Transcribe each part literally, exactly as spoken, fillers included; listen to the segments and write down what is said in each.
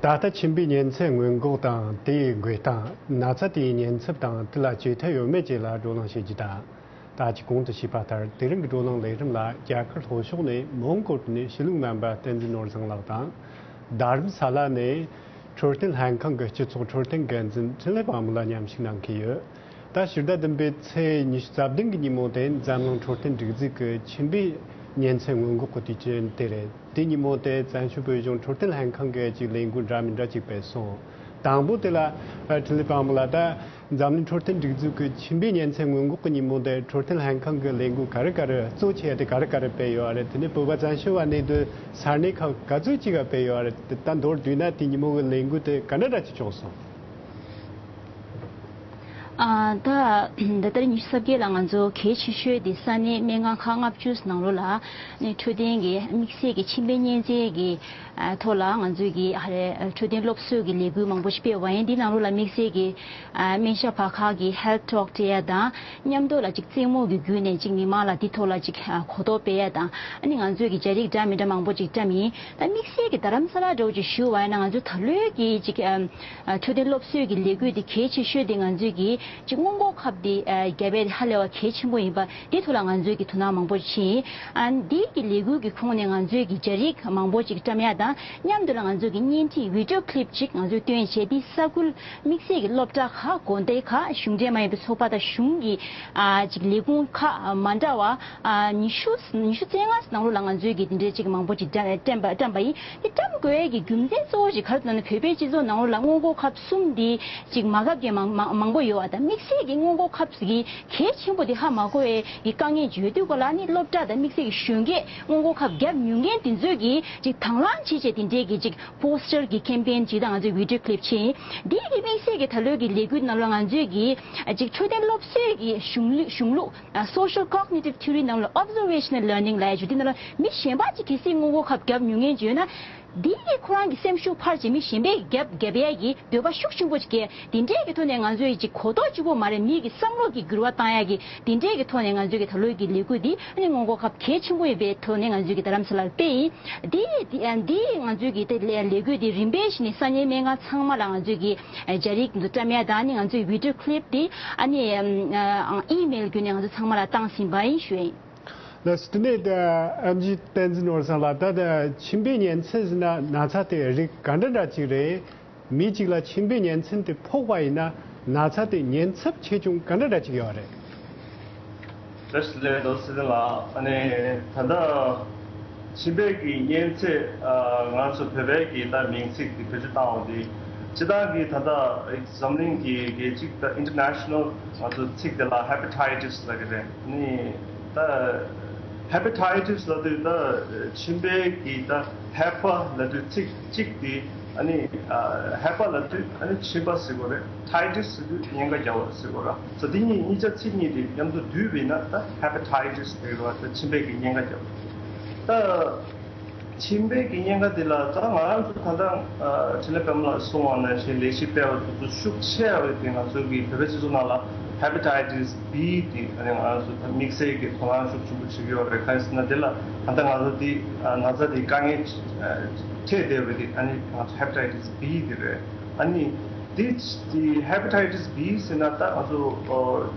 ད་ལྟ་མཆིན་པའི་གཉན་ཚད་སྔོན་འགོག་དང་དེའི་འགོས་སྟངས། ན་ཚ་དེའི་ཉེན་ཚབས་དང་དེ་ལ་བཅོས་ཐབས་ཡོད་མེད་བཅས་ལ་བགྲོ་གླེང་བྱེད་རྒྱུ་དང་། ད་ཅི་གོང་དུ་ཞུས་པ་ལྟར་དེ་རིང་གི་བགྲོ་གླེང་ལས་རིམ་ལ་རྒྱ་གར་ལྷོ་ཕྱོགས་ནས་མོན་གྷོ་ནས་གཞིས་ལུས་སྨན་པ་བསྟན་འཛིན་ནོར་བཟང་ལགས་དང་། རྡ་རམ་ས་ལ་ནས་འཕྲོད་བསྟེན་ལྷན་ཁང་གི་སྤྱི་ཚོགས་འཕྲོད་བསྟེན་འགན་འཛིན་འཕྲིན་ལས་དཔལ་མོ་ལགས་མཉམ་ཞུགས་གནང་གི་ཡོད། ད་ཕྱི་ཟླ་བདུན་པའི་ཚེས་ཉི་ཤུ་རྩ་བདུན་གྱི་ཉིན་མོ་དེ་འཛམ་གླིང་འཕྲོད་བསྟེན་སྒྲིག་འཛུགས་ཀྱི་མཆིན་པའི་གཉན་ཚད་སྔོན་འགོག་གི་དུས་ཆེན་དེ་རེད། དེ་ཉིན་མོ་དེ་བཙན་བྱོལ་བོད་གཞུང་འཕྲོད་བསྟེན་ལྷན་ཁང་གིས་ཅིག་ལས་འགུལ་འདྲ་མི་འདྲ་ཅིག་སྤེལ་སོང་། དང་པོ་དེ་ལ་ཨ་འཕྲིན་ལས་དཔལ་མོ་ལགས། ད་འཛམ་གླིང་འཕྲོད་བསྟེན་སྒྲིག་འཛུགས་ཀྱི་མཆིན་པའི་གཉན་ཚད་སྔོན་འགོག་གི་ཉིན་མོ་དེ་འཕྲོད་བསྟེན་ལྷན་ཁང་གི་ལས་འགུལ་ག་རེ་ག་རེ་གཙོ་ཆེ་དེ་ག་རེ་ག་རེ་སྤེལ་ཡོད་རེད། དེ་ནས་བོད་པ་བཙན་བྱོལ་བ་གནས་སྡོད་ས་གནས་ཁག་ག་ཚོད་ཅིག་ག་སྤེལ་ཡོད་རེད། དེ་ད་མདོར་བསྡུས་ན་དེ་ཉིན་མོ་གི་ལས་འགུལ་དེ་ག་འདྲ་འདྲ་ཅིག་བྱུང་སོང་། ཨ། ད་ད་ལྟར་ཉི་ཤུ་རྩ་བརྒྱད་ལ་ང་ཚོ་གལ་ཆེ་ཤོས་དེ་ས་གནས་སྨན་ཁང་ཁག་ལྔ་བཅུ་ནང་ལོགས་ལ་ནས་འཕྲོད་བསྟེན་གྱི་དམིགས་བསལ་གྱི་མཆིན་པའི་གཉན་ཚད་ཀྱི་ཨ་ཐོག་ལ་ང་ཚོས་ཀྱི་ཨ་རེ་འཕྲོད་བསྟེན་སློབ་གསོའི་གི་ལས་འགུལ་མང་པོ་ཞིག་སྤེལ་བ་ཡིན། འདི་ནང་ལོགས་ལ་དམིགས་བསལ་གྱི་ཨ་སྨན་ཞབས་བར་ཁག་གི་ཧེལ་ཐི་ཊོག་སྤྲད་ཡ་དང་མཉམ་དུ་ལ་ཅིག་རྩེད་མོ་གི་བརྒྱུད་ནས་ཅིག་མི་མང་ལ་འདི་ཐོག་ལ་ཅིག་ཨ་གོ་རྟོགས་སྤེལ་ཡ་དང་ཨ་ནི་ང་ཚོས་ཀྱི་བྱ་རིགས་འདྲ་མི་འདྲ་མང་པོ་ཅིག་བཀྲམ་ཡིན། ད་དམིགས་བསལ་གྱི་རྡ་རམ་ས་ལ་འདྲ་བོ་ཅིག་ཞུ་བ་ཡིན་ན་ང་ཚོའི་ད་ལོའི་གི་ཅིག་ཨ་འཕྲོད་བསྟེན་སློབ་གསོའི་གི་ལས་འགུལ་འདི་གལ་ཆེ་ཤོས་དེ་ང་ཚོས་ཀྱི་ཅིག་སྔོན་འགོག་ཁབ་འདི་ཨ་རྒྱབ་ཡས་ཧ་ལས་པ་གལ་ཆེན་པོ་ཡིན་པ་འདི་ཐོག་ལ་ང་ཚོས་ཀྱི་དོ་སྣང་མང་པོ་ཕྱིན། ཨ་འདི་གི་ལས་འགུལ་གྱི་ཁོངས་ནས་ང་ཚོས་ཀྱི་བྱ་རིགས་མང་པོ་ཅིག་བཀྲམ་ཡ་དང་མཉམ་དུ་ལ་ང་ཚོས་ཀྱི་བརྙན་འཕྲིན་བི་ཌིའོ་ཀི་ལིབ་ཅིག་ང་ཚོས་བཏོན་བྱས། འདི་ས་ཁུལ་དམིགས་བསལ་གྱི་སློབ་གྲྭ་ཁག་དགོན་སྡེ་ཁག་གཞུང་འབྲེལ་མ་ཡིན་པའི་ཚོགས་པ་དང་གཞུང་གི་ཨ་ཅིག་ལས་ཁུངས་ཁག་མ་འདྲ་བ་ཨ་ཉི་ཤུ་ཉི་ཤུ་རྩ་ལྔ་ནང་ལོགས་ལ་ང་ཚོས་ཀྱི་འདི་འདྲའི་ཅིག་མང་པོ་ཅིག་བཀྲམ་བཀྲམ་པ་བཀྲམ་པ་ཡིན། དེ་བཀྲམ་དགོས་ཡས་ཀྱི་རྒྱུ་མཚན་གཙོ་བོ་ཞིག་ག་རེ་ཟེར་ན་བོད་པའི་སྤྱི་ཚོགས་ནང་ལོགས་ལ་སྔོན་འགོག་ཁབ་གསུམ་འདི་ཅིག་མ་བཀབ་མཁན་མང་མང་མང་པོ་ཡོད་པ་དང་། དམིགས་བསལ་གྱི་སྔོན་འགོག་ཁབ་ཀྱི་གལ་ཆེན་པོ་དེ་ཧ་མ་གོ་བའི་གི་དཀའ་ངལ་ཡོད་དུས་ག་ལ་ནི་སློབ་གྲྭ་དང་དམིགས་བསལ་གྱི་གཞོན་སྐྱེས་སྔོན་འགོག་ཁབ་བརྒྱབ་མྱོང་མཁན་དེ་ཚོས་ཀྱི་ཅིག་དང་བླངས་བྱས་བྱས་དེ་འདྲའི་གི་ཅིག་པོ་སི་ཊར་གྱི་ཀེམ་པེན་ཅིག་དང་ང་ཚོས་བི་ཌིའོ་ཀི་ལིབ་ཅིག་ཡིན། འདི་གི་དམིགས་བསལ་གྱི་ད་ལོའི་གི་ལས་འགུལ་ནང་ལ་ང་ཚོས་ཀྱི་ཅིག་འཕྲོད་བསྟེན་སློབ་གསོའི་གི་གཞུང་ལུགས་གཞུང་ལུགས་ཨ་social cognitive theory ནང་ལ་observational learning ལབ་ཡ་ཅིག་འདི་ནང་ལ་མི་གཞན་པ་ཅིག་གལ་སྲིད་སྔོན་འགོག་ཁབ་བརྒྱབ་མྱོང་མཁན་ཅིག་ཡོད་ན། འདི་གིས་ཁོ་རང་གི་སེམས་ཤུགས་འཕར་བྱས་མི་གཞན་པས་བརྒྱབ་བརྒྱབ་ཡ་གི་འདོད་པ་ཤུགས་ཆེན་པོ་ཅིག་སྐྱེ། དེ་འདྲའི་གི་ཐོག་ནས་ང་ཚོས་ཅིག་གོ་རྟོགས་གཅིག་པོ་མ་རེད། མི་གི་བསམ་བློ་གི་འགྱུར་བ་བཏང་ཡ་གི་དེ་འདྲའི་གི་ཐོག་ནས་ང་ཚོས་ཀྱི་ད་ལོའི་གི་ལས་འགུལ་འདི་ཨ་ནི་སྔོན་འགོག་ཁབ་གལ་ཆེན་པོ་ཡིན་པའི་ཐོག་ནས་ང་ཚོས་ཀྱི་རྡ་རམ་ས་ལར་སྤེལ་ཡིན། འདི་འདི་ཨ་འདི་ང་ཚོས་ཀྱི་དེ་ལས་ལས་འགུལ་འདི་རིམ་པས་བཞིན་ནས་ས་གནས་སྨན་ཁང་ཚང་མ་ལ་ང་ཚོས་ཀྱི་ཨ་བྱ་རིགས་འདི་བཀྲམ་ཡ་དང་ཨ་ནི་ང་ཚོའི་བི་ཌིའོ་ཀི་ལིབ་འདི་ཨ་ནི་ཨ་ཨ་ཨི་མེལ་བརྒྱུད་ནས་ང་ཚོ་ཚང་མ་ལ་བཏང་ཟིན་པ་ཡིན་ཞུ་ཡ་ཡིན། ལགས་སོ། དེ་ནས་ད་ཨེམ་ཆི་བསྟན་འཛིན་ནོར་བཟང་ལགས། ད་ལྟ་མཆིན་པའི་གཉན་ཚད་ཟེར་ན་ན་ཚ་དེ་རིགས་ག་འདྲ་འདྲ་ཅིག་རེད། མི་གཅིག་ལ་མཆིན་པའི་གཉན་ཚད་དེ་ཕོག་པ་ཡིན་ན་ན་ཚ་དེ་ཉེན་ཚབས་ཆེ་ཆུང་ག་འདྲ་འདྲ་ཅིག་ཡོད་རེད། ལགས་སོ། ལགས་སོ། ལགས་སོ། ཨ་ནི་ད་ལྟ་མཆིན་པའི་གི་གཉན་ཚད་ཨ་ང་ཚོ་བོད་པའི་གི་ད་མིང་ཚིག་དེ་བེད་སྤྱོད་བཏང་བ་དེ་སྤྱིར་བཏང་གི་ད་ལྟ་འཛམ་གླིང་གི་རྒྱལ་སྤྱི་ད་international ང་ཚོ་ཚིག་དེ་ལ་hepatitis ལབ་ཀྱི་རེད། ནི་ད་hepatitis ལབ་དུས་ད་མཆིན་པའི་གི་ད་hepa ལབ་དུས་ཚིག་གཅིག་དེ་ཨ་ནི་ཨ་hepa ལབ་དུས་ཨ་ནི་མཆིན་པ་ཟེར་དགོས་རེད། titis ཟེར་དུས་གཉན་ཁ་རྒྱག་པ་ཟེར་དགོས་ར། ས་དེ་གཉིས་གཉིས་ཆ་ཚིག་གཉིས་དེ་མཉམ་དུ་བསྡུས་པས་ན་ད་hepatitis ཟེར་བ་ད་མཆིན་པའི་གི་གཉན་ཁ་རྒྱག་པ་ད། མཆིན་པའི་གི་གཉན་ཁ་དེ་ལ་ད་ང་རང་ཚོ་ད་ལྟ་ཨ་འཕྲིན་ལས་པད་མ་ལགས་གསུངས་པ་ནང་བཞིན་ལས་གཞི་སྤེལ་བ་དེ་ཚོ་ཤུགས་ཆེ་བ་དེ་ང་ཚོ་གི་བོད་པའི་སྤྱི་ཚོགས་ནང་ལ་hepatitis B དེ་ཨ་ནི་ང་རང་ཚོ་ད་དམིགས་བསལ་གྱི་དོ་སྣང་ཤུགས་ཆེན་པོ་བྱེད་ཀྱི་ཡོད་རེད། གང་ཡིན་ཟེར་ན་དེ་ལ་ད་ལྟ་ང་ཚོ་དེ་ཨ་ན་ཚ་དེ་དཀའ་ངལ་ཨ་འཕྲད་བསྡད་པ་དེ་ཨ་ནི་ང་ཚོ་hepatitis B དེ་རེད། ཨ་ནི་དེ་དེ་hepatitis B ཟེར་ན་ད་ང་ཚོ་ཨ་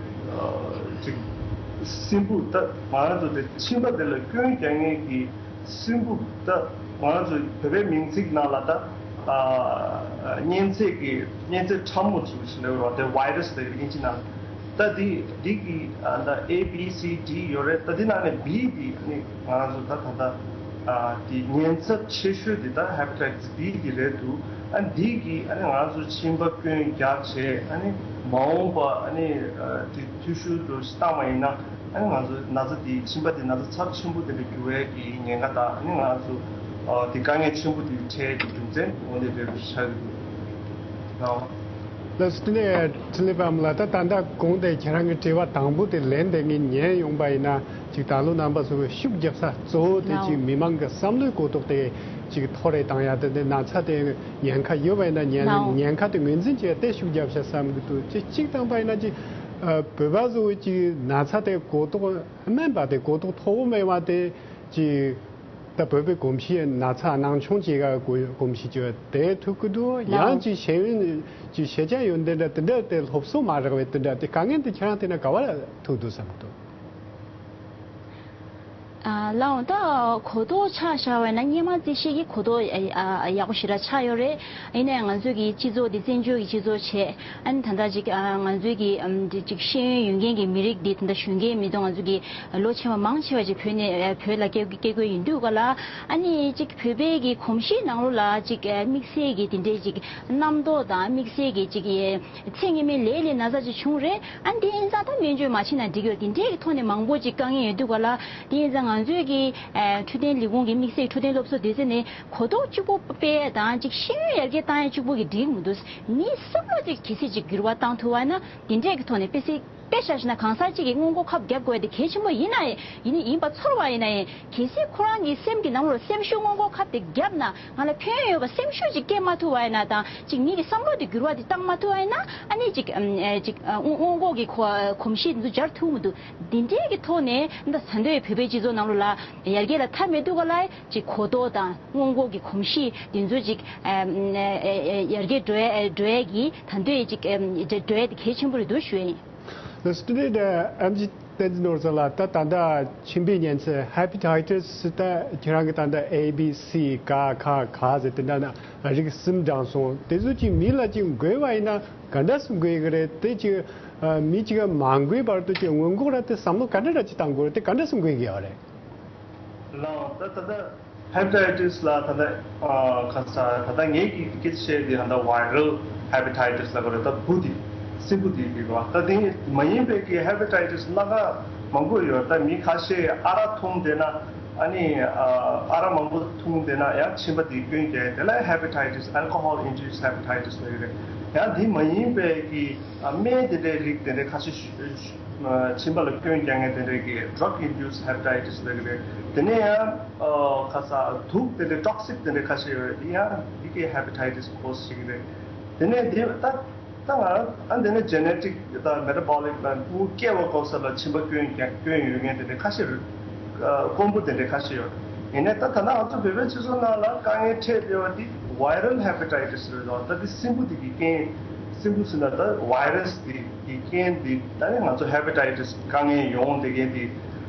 ཨ་ཅིག་སྲིན་འབུ་ད་ང་རང་ཚོ་དེ་མཆིན་པ་དེ་ལ་སྐྱོན་རྒྱག་མཁན་གྱི་སྲིན་འབུ་ད་ང་རང་ཚོ་བོད་པའི་མིང་ཚིག་ནང་ལ་ད་ཨ་གཉན་ཚད་ཀྱི་གཉན་ཚད་ཕྲ་མོ་ཚུལ་ཞིག་ལབ་རོགས་དེ་virus ལབ་དབྱིན་ཇི་ནང་ད་འདི་འདི་གི་ཨ་ད་A B C D ཡོད་རེད། ད་འདི་ནང་ནས་B འདི་ནི་ང་རང་ཚོ་ད་ད་ད་ཨ་འདི་ཉེན་ཚབས་ཆེ་ཤོས་འདི་ད་hepatitis B འདི་རེད་འདུག་ཨ་འདི་གི་ཨ་ནི་ང་རང་ཚོ་མཆིན་པ་སྐྱོན་རྒྱག་བྱས་ཨ་ནི་མ་འོངས་པ་ཨ་ནི་ཨ་འདི་འཐུས་ཤོར་འགྲོ་བཏང་བ་ཡིན་ན། ཨ་ནི་ང་ཚོ་ན་ཚ་དེ་མཆིན་པ་དེ་ན་ཚ་ཚབས་ཆེན་པོ་དེ་འདྲ་འགྱུར་བའི་གི་ཉེན་ཁ་དང་ཨ་ནི་ང་ཚོ་ཨ་དེ་དཀའ་ངལ་ཆེན་པོ་དེ་འཕྲད་ཀྱི་རྒྱུ་མཚན་དངོས་གནས་དེ་འདྲ་ཆགས་ཀྱི་འདུག་ཨ། ལགས་སོ། དེ་ནས་འཕྲིན་ལས་པ་ལགས། ད་ད་ལྟ་གོང་དེ་ཁྱེད་རང་གི་དྲི་བ་དང་པོ་དེ་ལན་དེ་ངས་ཉན་ཡོང་པ་ཡིན་ན་ཅིག་ད་ལོ་རྣམ་པ་ཚོ་གི་ཤུགས་རྒྱབ་ས་གཙོ་བོ་དེ་ཅིག་མི་མང་གི་བསམ་བློའི་གོ་རྟོགས་དེ་ཅིག་མཐོ་རེ་བཏང་ཡ་དེ་འདི་ན་ཚ་དེ་ཉེན་ཁ་ཡོད་པ་ཡིན་ན་ཉེན་ཉེན་ཁ་དེ་ངོས་འཛིན་བྱས་ཏེ་ཤུགས་རྒྱབ་ཤག་བསམ་གི་འདུག་ཅིག་གཅིག་བཏང་པ་ཡིན་ན་ཅིག་ཨ་བོད་པ་ཚོ་ཅིག་ན་ཚ་དེ་གོ་རྟོགས་སྨན་པ་དེ་གོ་རྟོགས་མཐོ་བོ་མེད་པ་དེ་ཅིག་ ད་བོད་པའི་གོམས་གཤིས་ན་ཚ་སྣང་ཆུང་བྱེད་ག་གོ་གོམས་གཤིས་ཀྱི་དེ་ཐུག་གི་འདུག་ལགས། ཡང་ཅིག་ཤེས་ཡོན་ཅིག་ཤེས་བྱ་ཡོན་ཏན་འདྲ་དེ་འདྲ་དེ་སློབ་གསོ་མ་རག་པའི་དེ་འདྲ་དེ་དཀའ་ངལ་དེ་ཁྱེད་རང་དེ་ན་ག་བ་ལ་ཐུག་འདུག་བསམ་གི་འདུག་ཨ་ལགས། ད་གོ་རྟོགས་ཆ་བཞག་པ་ཡིན་ན་སྔོན་མ་རྩིས་བཤེར་གྱི་གོ་རྟོགས་ཡག་པོ་ཞེ་དྲག་ཆགས་ཡོད་རེད། ཡིན་ནའི་ང་ཚོ་གི་སྤྱི་ཚོགས་འདི་བཙན་བྱོལ་གྱི་སྤྱི་ཚོགས་བྱས། ཨ་ནི་ད་ལྟ་ཅིག་ཨ་ང་ཚོའི་གི་ཨམ་འདི་ཅིག་ཤེས་ཡོན་ཡོད་མཁན་གྱི་མི་རིགས་འདི་ད་ལྟ་གཞོན་སྐྱེས་མི་དང་ང་ཚོ་གི་ལོ་ཆེ་བ་མང་ཆེ་བ་ཅིག་བོད་ནས་ཨ་བོད་ལ་སྐྱེ་སྐྱེ་དགོས་ཡིན་དུས་ག་ལ། ཨ་ནི་ཅིག་བོད་པའི་གི་གོམས་གཤིས་ནང་ལོགས་ལ་ཅིག་ཨ་དམིགས་བསལ་གྱི་དེ་འདྲའི་ཅིག་རྣམ་རྟོག་དང་དམིགས་བསལ་གྱི་ཅིག་ཨེ་ཚེ་སྔོན་མའི་ལས་ལས་ན་ཚ་ཅིག་བྱུང་རེད། ཨ་ནི་དེ་ཡིན་ཙང་ད་སྨན་བཅོས་མ་བྱེད་ན་འགྲིག་གི་ཡོད། དེ་འདྲའི་གི་ཐོག་ནས་མང་པོ་ཅིག་དཀའ་ངལ་ཡོད་དུས་ག་ལ། དེ་ཡིན་ཙང་ང་ཚོའི་གི་ཨེ་འཕྲོད་བསྟེན་ལས་ཁུངས་ཀྱི་དམིགས་བསལ་འཕྲོད་བསྟེན་སློབ་གསོ་སྡེ་ཚན་ནས་གོ་རྟོགས་གཅིག་པོ་སྤེལ་ཡས་དང་ཅིག་ཤེས་ཡོན་ཡར་རྒྱས་བཏང་ཡས་གཅིག་པོ་གིས་འགྲིག་མི་འདུག་མིའི་བསམ་བློ་ཅིག་གལ་སྲིད་ཅིག་འགྱུར་བ་བཏང་ཐུབ་པ་ཡིན་ན་དེ་འདྲས་ཀྱི་ཐོག་ནས་དཔེ་སྲིད་དཔེ་བཞག་བཞག་ན་གང་ཟག་ཅིག་གིས་སྔོན་འགོག་ཁབ་བརྒྱབ་དགོས་ཡས་དེ་གལ་ཆེན་པོ་ཡིན་ན་ཡིན་ཡིན་ཡིན་པ་ཚོར་བ་ཡིན་ན་ཡང་གལ་སྲིད་ཁོ་རང་གི་སེམས་ཀྱི་ནང་ལ་སེམས་ཤུགས་སྔོན་འགོག་ཁབ་དེ་བརྒྱབ་ན་ང་ལ་ཕན་ཡོན་ཡོད་པ་སེམས་ཤུགས་ཅིག་སྐྱེ་མ་ཐུབ་པ་ཡིན་ན་དང་ཅིག་མི་གི་བསམ་བློ་དེ་འགྱུར་བ་དེ་བཏང་མ་ཐུབ་པ་ཡིན་ན་ཨ་ནི་ཅིག་ཨམ་ཨེ་ཅིག་ཨ་སྔོན་སྔོན་འགོག་གི་ཁོ་གོམས་གཤིས་དེ་ཚོ་སྦྱར་ཐུབ་མི་འདུག་འདི་འདྲས་ཀྱི་ཐོག་ནས་ད་ད་ལྟའི་བོད་པའི་སྤྱི་ཚོགས་ནང་ལོགས་ལ་ཡར་རྒྱས་ལ་མཐའ་མེད་དུས་ག་ལ། ཅིག་གོ་རྟོགས་དང་སྔོན་འགོག་གི་གོམས་གཤིས་འདི་ཚོ་ཅིག་ཨ་ཨ་ཨ་ཡར་རྒྱས་འགྲོ་ཡ་འགྲོ་ཡ་གི་ད་འདོད་ཅིག་ཨ་འགྲོ་ཡ་དེ་གལ་ཆེན་པོ་རེད་འདུག་ཞུ་ཡ་ཡིན། ལགས་སོ། དེ་ནས་ཨེམ་ཆི་བསྟན་འཛིན་ནོར་བཟང་ལགས། ད་ད་ལྟ་མཆིན་པའི་གཉན་ཚད་ཧེ་པ་ཊའི་ཊིས་ད་ཁྱེད་རང་གི་ད་ལྟ་ཨེ་བི་སི་ཀ་ཁ་ག་ཟེར་དེ་འདྲ་ན་རིགས་གསུམ་བགྲངས་སོང་། དེ་ཚོ་ཅིག་མི་ལ་ཅིག་འགོས་པ་ཡིན་ན་ག་འདྲ་སེ་འགོས་ཀྱི་རེད། དེ་ཅིག་མི་ཅིག་མ་འགོས་བར་དུ་ཅིག་སྔོན་འགོག་ར་དེ་བསམ་བློ་ག་འདྲ་ར་ཅིག་བཏང་དགོས་རེད། དེ་ག་འདྲ་སེ་འགོས་ཀྱི་ཡོད་རེད། ལགས། ད་ད་ལྟ་ཧེ་པ་ཊའི་ཊིས་ལ་ད་ལྟ་ཨ་ཁ་ས་ད་ལྟ་ངེད་ཀྱིས་སྐད་ཆ་བཤད་དེ་ད་ལྟ་ཝའི་རལ་ཧེ་པ་ཊའི་ཊིས་ལ་གོ་རེད། ད་འབུ་དེ་སྲིན་འབུ་དེ་ཡིན་པ། ད་དེ་མ་ཡིན་པའི་གི་ཧེ་པ་ཊའི་ཊིས་སྣ་ཁ་མང་པོ་ཡོད། ད་མི་ཁ་ཤས་ཨ་རག་འཐུང་བསྡད་ན་ཨ་ནི་ཨ་ཨ་རག་མང་པོ་འཐུང་བསྡད་ན་ཡང་མཆིན་པ་དེ་སྐྱོན་རྒྱག་ཡ་དེ་ལ་ཧེ་པ་ཊའི་ཊིས་ཨལ་ཀོ་ཧོལ་ཨིན་ཌུ་སི་ཧེ་པ་ཊའི་ཊིས་ལབ་ཀྱི་རེད། ཡང་དེ་མ་ཡིན་པའི་གི་ཨ་སྨན་དེ་འདྲའི་རིགས་དེ་འདྲའི་ཁ་ཤས་མཆིན་པ་ལ་སྐྱོན་རྒྱག་མཁན་དེ་འདྲའི་གི་ཌྲག་ཨིན་ཌུ་སི་ཧེ་པ་ཊའི་ཊིས་ལབ་ཀྱི་རེད། དེ་ནས་ཡང་ཁ་ས་དུག་དེ་འདྲའི་ཊོག་སིག་དེ་འདྲའི་ཁ་ཤས་ཡོད་རེད། དེ་ཡང་དེ་གི་ཧེ་པ་ཊའི་ཊིས་ཀོ་སི་བྱེད་ཀྱི་རེད། དེ་ནས་དེ་ད་ད་ང་ཨ་དེ་ནས་ཇེ་ནེ་ཊིག་དང་མེ་ཊ་བོ་ལིག་ལ་སྤུ་གུ་སྐྱེ་བ་འགོག་ས་ལ་མཆིན་པ་སྐྱོན་རྒྱག་སྐྱོན་ཡོད་མཁན་དེ་འདྲའི་ཁ་ཤས་རེད། དཀོན་པོ་དེ་འདྲའི་ཁ་ཤས་ཡོད། ཡིན་ནའི་ད་ད་ལྟ་ང་ཚོ་བོད་པའི་སྤྱི་ཚོགས་ནང་ལ་དཀའ་ངལ་འཕྲད་བསྡད་པ་འདི་ཝའི་རལ་ཧེ་པ་ཊའི་ཊིས་རེད་དོ། ད་འདི་སྲིན་འབུ་འདི་གི་རྐྱེན། སྲིན་འབུ་ཟེར་ན་ད་ཝའི་རས་འདི་གི་རྐྱེན་འདི་ད་ནི་ང་ཚོ་ཧེ་པ་ཊའི་ཊིས་དཀའ་ངལ་ཡོང་བསྡད་མཁན་འདི་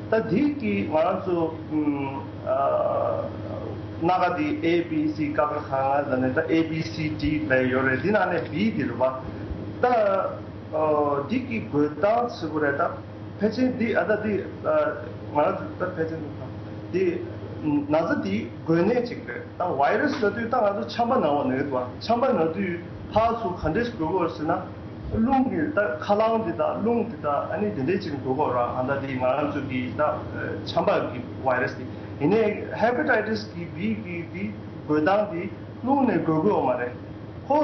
ད་འདི་གི་ང་ཚོ་ཨ་སྣ་ཁ་འདི་ཨེ་བི་སི་ཀ་ཁ་ག་ང་ཟེར་ནས་ད་ཨེ་བི་སི་ཌི་ལབ་ཡོད་རེད། འདི་ནང་ནས་བི་འདི་རེད་པ། ད་འདི་གི་འགོས་སྟངས་ཟེར་དགོས་རེད། ད་ཕལ་ཆེར་འདི་ཨ་ད་འདི་ང་རང་ཚོ་ད་ཕལ་ཆེར་འདི་ན་ཚ་འདི་འགོས་ནད་ཅིག་རེད། ད་ཝའི་རས་ལབ་དུས་ད་ང་ཚོ་ཆམ་པ་ན་བ་ན་གི་འདུག་བ། ཆམ་པ་ན་དུས་ཕར་ཚུར་ག་འདྲས་འགོས་ཀྱི་ཡོད་ཟེར་ན། རླུང་གི་ད་ཁ་རླངས་འདི་དང་རླུང་འདི་དང་ཨ་ནི་འདི་འདྲས་ཅིག་འགོས་ཀྱི་ཡོད་ར། ཨ་ད་འདི་ང་རང་ཚོ་གི་ད་ཆམ་པ་གི་ཝའི་རས་འདི་ཡིན་ནའི་ཧེ་པ་ཊའི་ཊིས་གི་བི་གི་འདི་འགོས་སྟངས་འདི་རླུང་ནས་འགོས་ཀྱི་ཡོད་མ་རེད། ཁོ་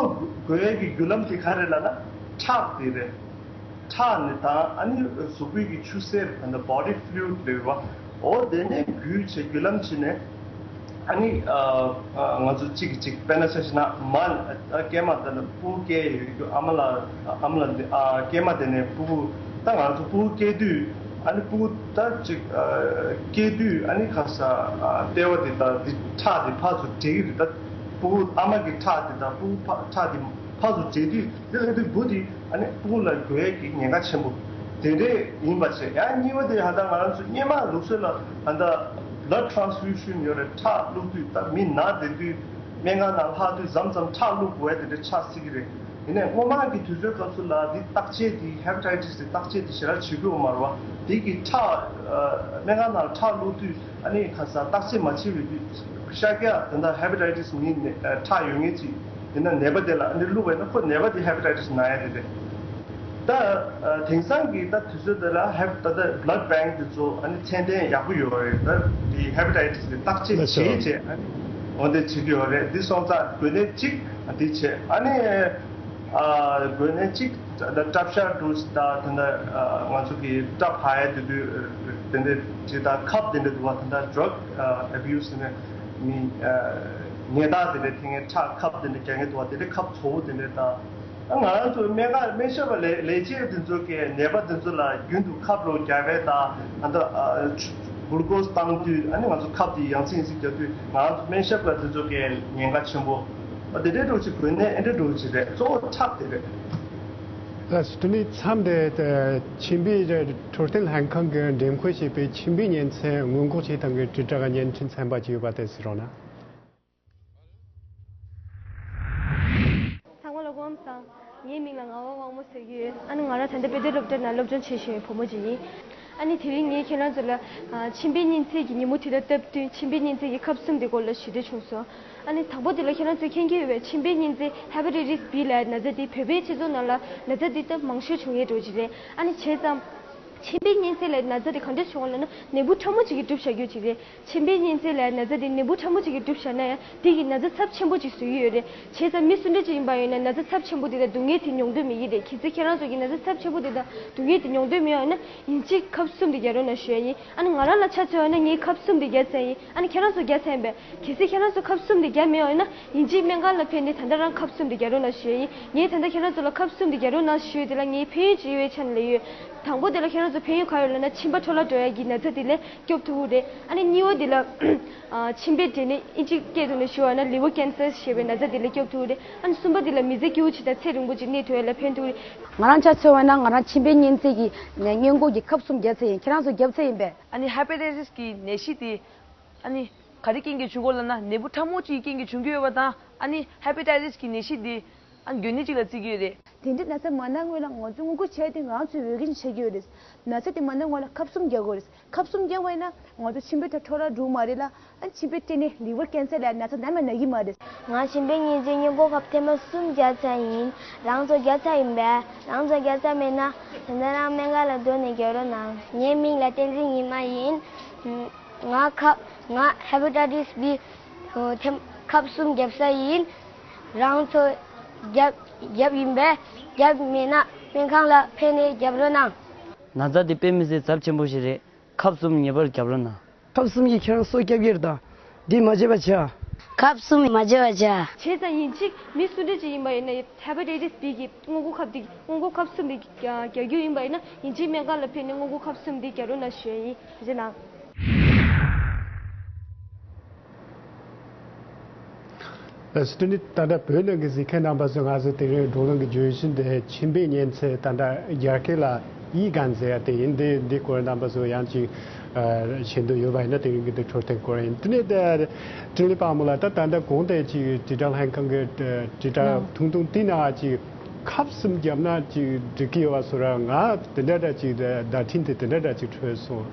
འགོས་ཡས་ཀྱི་རྒྱུ་ལམ་དེ་ག་རེ་ལབ་ན་ཁྲག་དེ་རེད། ཁྲག་ནས་དང་ཨ་ནི་གཟུགས་པོའི་གི་ཆུ་སེར་ད་ལྟ་body fluid་ལབ་པ། འོ་དེ་ནས་བརྒྱུད་བྱས་རྒྱུ་ལམ་ཕྱིན་ནས་ཨ་ནི་ཨ་ཨ་ང་ཚོ་གཅིག་གིས་གཅིག་དཔེར་ན་ཆ་བཞག་ན་མ་ཨ་སྐྱེས་མ་དེ་ལ་སྤུ་གུ་སྐྱེས་ཡོད་རྒྱུ་ཨ་མ་ལ་ཨ་མ་ལ་འདི་ཨ་སྐྱེས་མ་དེ་ནས་སྤུ་གུ་ད་ང་ཚོ་སྤུ་གུ་སྐྱེས་དུས་ཨ་ནི་སྤུ་གུ་ད་གཅིག་ཨ་སྐྱེས་དུས་ཨ་ནི་ག་ས་ཨ་ལྟེ་བ་དེ་དང་འདི་ཁྲག་དེ་ཕར་ཚུར་འདྲེས་ཀྱི་རེད། ད་སྤུ་གུ་ཨ་མ་གི་ཁྲག་དེ་དང་སྤུ་གུ་ཕ་ཁྲག་དེ་ཕར་ཚུར་འདྲེས་དུས། དེ་ལས་དུས་འབུ་དེ་ཨ་ནི་སྤུ་གུ་ལ་འགོས་ཡས་ཀྱི་ཉེན་ཁ་ཆེན་པོ་དེ་འདྲས་ཡིན་པ་བྱས། ཡང་གཉིས་པ་དེ་ཧ་ད་ང་རང་ཚོ་སྔོན་མ་ལུགས་སྲོལ་ལ་ཧ་ད་blood transfusion་ཡོད་རེད། ཁྲག་བླུགས་དུས་ད་མི་ན་བསྡད་དུས་སྨན་ཁང་ནང་ལྷག་དུས་མཚམས་མཚམས་ཁྲག་བླུགས་དགོས་ཡས་དེ་འདྲས་ཆགས་སྲིད་ཀྱི་རེད། ཡིན་ནའི་སྔོན་མ་གི་དུས་ཚོད་སྐབས་སུ་ལ་འདི་བརྟག་དཔྱད་དེ་ཧེ་པ་ཊའི་ཊིས་དེ་བརྟག་དཔྱད་དེ་ཞེ་དྲག་བྱེད་ཀྱི་ཡོད་མ་རེད་བ། དེ་གི་ཁྲག་སྨན་ཁང་ནང་ཁྲག་བླུགས་དུས། ཨ་ནི་ཁ་ས་བརྟག་དཔྱད་མ་བྱས་པའི་དུས་ཤར་རྒྱག་ད་ལྟ་ཧེ་པ་ཊའི་ཊིས་མི་ནད་ཁྲག་ཡོད་མཁན་ཅིག་ཡིན་ན་ནད་པ་དེ་ལ་ཨ་ནི་བླུགས་པ་ཡིན་ན་ཁོ་ནད་པ་དེ་ཧེ་པ་ཊའི་ཊིས་ན་ཡ་དེ་རེད། ད་དེང་སང་གི་ད་དུས་ཚོད་དེ་ལ་ཧེ་ད་ལྟ་blood bank་དེ་ཚོ་ཨ་ནི་ཚད་ལྡན་ཡག་པོ་ཡོད་རེད། ད་དེ་ཧེ་པ་ཊའི་ཊིས་དེ་བརྟག་དཔྱད་བྱས་བྱས་ཨ་ནི་འོ་དེ་བྱེད་ཀྱི་ཡོད་རེད། འདི་སོང་ཙང་འགོས་ནད་གཅིག་འདི་བྱས་ཨ་ནི། ཨ་འགོས་ནད་གཅིག་ད་སྲབ་ཤ་འདྲ་ད་ད་ད་ང་ཚོ་གི་སྲབ་ཕར་ཡ་དེ་དུས་དེ་འདྲ་ཅིག་ད་ཁབ་དེ་འདྲ་འདུག་བ། ད་ད་drug abuse་ནས་མི་ཉལ་ཐ་དེ་འདྲ་འཐེན་མཁན་ཁྲག་ཁབ་དེ་འདྲ་རྒྱག་མཁན་འདུག་བ། དེ་འདྲ་ཁབ་བཙོག་པོ་དེ་འདྲ་ད་ང་རང་ཚོ་སྨན་ཁང་སྨན་ཞབས་པ་ལས་ལས་བྱེད་དེ་ཚོ་གི་ནད་པ་དེ་ཚོ་ལ་རྒྱུན་དུ་ཁབ་ལོག་རྒྱག་པའི་ད་ད་ད་ གླུ་ཀོ་སི་བཏང་དུས་ཨ་ནི་ང་ཚོ་ཁབ་དེ་ཡང་སེ་ཡང་སེ་རྒྱག་དུས་ང་ཚོ་སྨན་ཞབས་ལ་དེ་ཚོ་གའི་ཉེན་ཁ་ཆེན་པོ། ཨ་དེ་འདྲའི་འདྲ་བོ་ཅིག་དགོས་ནས་ཨེ་འདྲའི་འདྲ་བོ་ཅིག་རེད། གཙོ་བོ་ཁྲག་དེ་རེད། ལགས་སོ། དེ་ནས་མཚམས་དེ་མཆིན་པའི་འཕྲོད་བསྟེན་ལྷན་ཁང་གིས་འདེམས་བསྐོ་བྱས་པའི་མཆིན་པའི་ཉིན་མཚན་སྔོན་འགོག་བྱེད་སྟངས་ཀྱི་དྲིལ་བསྒྲགས་བརྙན་འཕྲིན་ཚན་པ་ཅིག་ཡོད་པ་དེ་གཟིགས་རོགས་གནང་། ཚང་མ་ལ་སྐུ་ཁམས་བཟང་། ངའི་མིང་ལ་ངག་དབང་དབང་མོ་ཟེར་གྱི་ཡོད། ཨ་ནི་ང་རང་ད་ལྟ་དཔེ་སྟོན་སློབ་གྲྭ་ནང་སློབ་སྦྱོང་བྱེད་བཞིན་པའི་བུ་མོ་ཅིག་ཡིན། ཨ་ནི་དེ་རིང་ངས་ཁྱེད་རང་ཚོ་ལ་ཨ་མཆིན་པའི་ཉིན་མཚན་གྱི་ཉིན་མོ་དེ་དང་སྟབས་བསྟུན་མཆིན་པའི་ཉིན་མཚན་གྱི་ཁབ་གསུམ་དེ་སྐོར་ལ་ཞུ་འདོད་བྱུང་སོང་། ཨ་ནི་དང་པོ་དེ་ལ་ཁྱེད་རང་ཚོས་མཁྱེན་གྱི་ཡོད་པས་མཆིན་པའི་ཉིན་མཚན་ཧེ་པ་ཊའི་ཊི་སི་བྷི་ལབ་ན་ཚ་དེ་བོད་པའི་སྤྱི་ཚོགས་ནང་ལ་ན་ཚ་འདི་སྟབས་མང་ཤོས་བྱུང་ཡས་འགྲོ་གི་རེད། ཨ་ནི་བྱས་ཙང་མཆིན་པའི་ཉིན་མཚན་ལབ་ན་ཚ་དེ་ག་འདྲ་བྱུང་བ་ལབ་ན་ནད་འབུ་ཕྲ་མོ་ཅིག་གིས་གྲུབ་བཞག་རྒྱུ་ཅིག་རེད། མཆིན་པའི་ཉིན་མཚན་ལབ་ན་ཚ་དེ་ནད་འབུ་ཕྲ་མོ་ཅིག་གིས་གྲུབ་བཞག་ན་ཡང་དེ་གིས་ན་ཚ་ཚབས་ཆེན་པོ་ཅིག་བཟོ་གི་ཡོད་རེད། བྱས་ཙང་མི་སུ་འདྲ་ཅིག་ཡིན་པ་ཡིན་ན་ན་ཚ་ཚབས་ཆེན་པོ་དེ་དང་སྡུག་བསྔལ་དེ་མྱོང་འདོད་མེད་ཀྱི་རེད། གལ་སྲིད་ཁྱེད་རང་ཚོ་གིས་ན་ཚ་ཚབས་ཆེན་པོ་དེ་དང་སྡུག་བསྔལ་དེ་མྱོང་འདོད་མེད་པ་ཡིན་ན་ཡིན་གཅིག་ཁབ་གསུམ་དེ་རྒྱག་རོགས་གནང་ཞུ་ཡ་ཡིན། ཨ་ནི་ང་རང་ལ་ཆ་མཚོན་པ་ཡིན་ན་ངས་ཁབ་གསུམ་དེ་རྒྱག་ཚར་ཡིན། ཨ་ནི་ཁྱེད་རང་ཚོ་རྒྱག་ཚར་ཡིན་པས། གལ་སྲིད་ཁྱེད་རང་ཚོ་ཁབ་གསུམ་དེ་རྒྱག་མེད་པ་ཡིན་ན་ཡིན་གཅིག་སྨན་ཁང་ལ་ཕེབས་ནས་ད་ལྟ་རང་ཁབ་གསུམ་དེ་རྒྱག་རོགས་གནང་ཞུ་ཡ་ཡིན། ངས་ད་ལྟ་ཁྱེད་རང་ཚོ་ལ་ཁབ་གསུམ་དེ་རྒྱག་རོགས་གནང་ཞུ་ཡ་དེ་ལ་ངའི་ཕན་ཡོན་ཅིག་ཡོད་པའི་ཆ་ནས་ལབ་ཡོད། དང་པོ་དེ་ལ་ཁྱེད་རང་ཚོ་ཕན་ཡོན་ག་རེ་ཡོད་ལབ་ན་མཆིན་པ་འཕྲོ་བརླག་འགྲོ་ཡ་གི་ན་ཚ་དེ་ལས་སྐྱོབ་ཐུབ་ཀྱི་རེད། ཨ་ནི་གཉིས་པ་དེ་ལ་མཆིན་པའི་འབྲས་ནད་ཨིན་ཇིའི་སྐད་ཐོག་ནས་ཞུ་བ་ན་ལི་ཝར་ཀེན་སར་ཞེས་པའི་ན་ཚ་དེ་ལས་སྐྱོབ་ཐུབ་ཀྱི་རེད། ཨ་ནི་གསུམ་པ་དེ་ལ་མི་ཚེ་སྐྱིད་པོ་ཅིག་དང་ཚེ་རིང་པོ་ཅིག་གནས་ཐུབ་ཡ་ལ་ཕན་ཐོགས་ཀྱི་རེད། ང་རང་ཆ་མཚོན་པ་ན་ང་རང་མཆིན་པའི་ཉིན་མཚན་གྱི་སྔོན་འགོག་གི་ཁབ་གསུམ་བརྒྱབ་ཚར་ཡིན། ཁྱེད་རང་ཚོ་བརྒྱབ་ཚར་ཡིན་པས། ཨ་ནི་ཧེ་པ་ཊའི་ཊི་སི་གི་ནད་གཞི་དེ་ཨ་ནི་ག་རེ་རྐྱེན་གྱིས་བྱུང་གོ་ལབ་ན་ནད་འབུ་ཕྲ་མོ་གཅིག་གི་རྐྱེན་གྱིས་བྱུང་གི་ཡོད་པ་དང་། ཨ་ནི་ཧེ་པ་ཊའི་ཊི་སི་གི་ནད་གཞི་དེ་ཨ་ནི་འགོས་ནད་ཅིག་ལ་བརྩི་གི་ཡོད་རེད། དེ་འདྲའི་ན་ཚ་མ་ན་སྔོན་ལ་ང་ཚོས་སྔོན་འགོག་བྱས་ཏེ་ང་ཚོས་འོས་འགན་བྱེད་ཀྱི་ཡོད་རེད། ན་ཚ་དེ་མ་ན་སྔོན་ལ་ཁབ་གསུམ་རྒྱག་དགོས་རེད། ཁབ་གསུམ་བརྒྱབ་པ་ཡིན་ན་ང་ཚོ་མཆིན་པའི་ཐོག་འཕྲོ་བརླག་འགྲོ་གི་མ་རེད་ལ། ཨ་མཆིན་པའི་སྐྲན་ནད་ལི་ཝར་ཀེན་སར་ལབ་ན་ཚ་ནམ་ཡང་ན་གི་མ་རེད། ང་མཆིན་པའི་ཉིན་མཚན་སྔོན་འགོག་ཁབ་ཐེངས་མ་གསུམ་བརྒྱབ་ཚར་ཡིན། རང་ཚོ་བརྒྱབ་ཚར་ཡིན་པས། རང་ཚོ་བརྒྱབ་ཚར་མེད་ན་ད་ལྟ་རང་སྨན་ཁང་ལ་འགྲོ་ནས་རྒྱག་རོགས་གནང་། ངའི་མིང་ལ་བསྟན་འཛིན་ཉི་མ་ཡིན། ང་ཁབ་ང་ཧེ་པ་ཊའི་ཊི་སི་བྷི་ཐེངས་ཁབ་གསུམ་བརྒྱབ་ཚར་ཡིན། རང་ཚོ་བརྒྱབ་བརྒྱབ་ཡིན་པས། བརྒྱབ་མེད་ན་སྨན་ཁང་ལ་ཕེབས་ནས་རྒྱག་རོགས་གནང་། ན་ཚ་འདི་དཔེ་མི་སྲིད་ཚབས་ཆེན་པོ་ཞིག་རེད། ཁབ་གསུམ་ངེས་པར་རྒྱབ་རོགས་གནང་། ཁབ་གསུམ་གྱིས་ཁྱེད་རང་སྲོག་སྐྱོབ་ཀྱི་རེད་ད། འདི་མ་བརྗེད་པ་བྱ། ཁབ་གསུམ་མ་བརྗེད་པ་བྱ། བྱས་ཙང་ཡིན་གཅིག་མི་སུ་འདྲ་ཅིག་ཡིན་པ་ཡིན་ན་ཧེ་པ་ཊའི་ཊི་སི་བྷི་གི་སྔོན་འགོག་ཁབ་འདི་སྔོན་འགོག་ཁབ་གསུམ་འདི་རྒྱག་རྒྱུ་ཡིན་པ་ཡིན་ན་ཡིན་གཅིག་སྨན་ཁང་ལ་ཕེབས་ནས་སྔོན་འགོག་ཁབ་གསུམ་འདི་རྒྱག་རོགས་གནང་ཞུ་ཡ་ཡིན། ཐུགས་རྗེ་གནང་། ཨ་སི་ཏུ་ནི་ད་ལྟ་བོད་ནང་གི་གཟིགས་མཁན་རྣམ་པ་ཚོས་ང་ཚོ་དེ་རིང་བགྲོ་གླེང་གི་བརྗོད་གཞི་འདི་མཆིན་པའི་ཉིན་མཚན་ད་ལྟ་རྒྱ་སྐད་ལ་ཡི་གན་ཟེར་ཡ་དེ་ཡིན། འདི་འདི་སྐོར་རྣམ་པ་ཚོ་ཡང་ཅིག་ཨ་ཤེས་འདོད་ཡོད་པ་ཡིན་ན་དེ་རིང་གི་འདི་འཕྲོད་བསྟེན་སྐོར་ཡིན། དེ་ནས་ད་ཀྲིན་ལི་པ་མོ་ལགས། ད་ད་ལྟ་གོང་དེ་ཅིག་དྲིལ་བསྒྲགས་ལྷན་ཁང་གི་དྲིལ་བསྒྲགས་ཐུང་ཐུང་དེ་ནང་ཅིག་ཁབ་གསུམ་བརྒྱབ་ན་ཅིག་འགྲིག་གི་ཡོད་པ་བཟོ་འདྲ། ང་དེ་འདྲ་འདྲ་ཅིག་བརྡ་འཕྲིན་དེ་དེ་འདྲ་འདྲ་ཅིག་འཕྲོད་སོང་།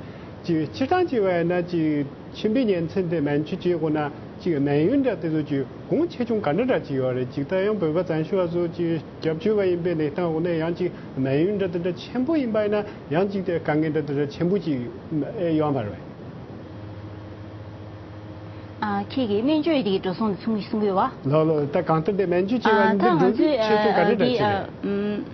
ཅིག་སྤྱིར་བཏང་ཅིག་བ་ཡིན་ན་ཅིག་མཆིན་པའི་ཉིན་མཚན་དེ་སྨན་བཅོས་བྱེད་དགོས་ན་ཅིག་སྨན་ཡོན་འདྲ་དེ་ཚོ་ཅིག་གོང་ཆེ་ཆུང་ག་འདྲ་འདྲ་ཅིག་ཡོད་རེད། ཅིག་ད་ཡང་བོད་པ་བཙན་བྱོལ་བ་ཚོ་ཅིག་སྐྱབས་བཅོལ་བ་ཡིན་པའི་གནས་སྟངས་འོག་ནས་ཡང་ཅིག་སྨན་ཡོན་འདྲ་དེ་འདྲ་ཆེན་པོ་ཡིན་པ་ཡིན་ན་ཡང་ཅིག་དེ་དཀའ་ངལ་འདྲ་དེ་འདྲ་ཆེན་པོ་ཅིག་ཨེ་ཡོད་མ་རེད། ཨ་ཁྱེད་ཀྱིས་སྨན་བཅོས་དེ་གི་འགྲོ་སོང་དེ་གསུང་གི་གསུང་གི་ཡོད་བ། ལགས་ལགས། ད་གང་ལྟར་དེ་སྨན་བཅོས་བྱེད་པ་ཨ་འདི་ད་ང་འགྲོ་ཚོའི་དུས་ཆེ་ཆུང་ག་འདྲ་འདྲ་ཅིག་རེད།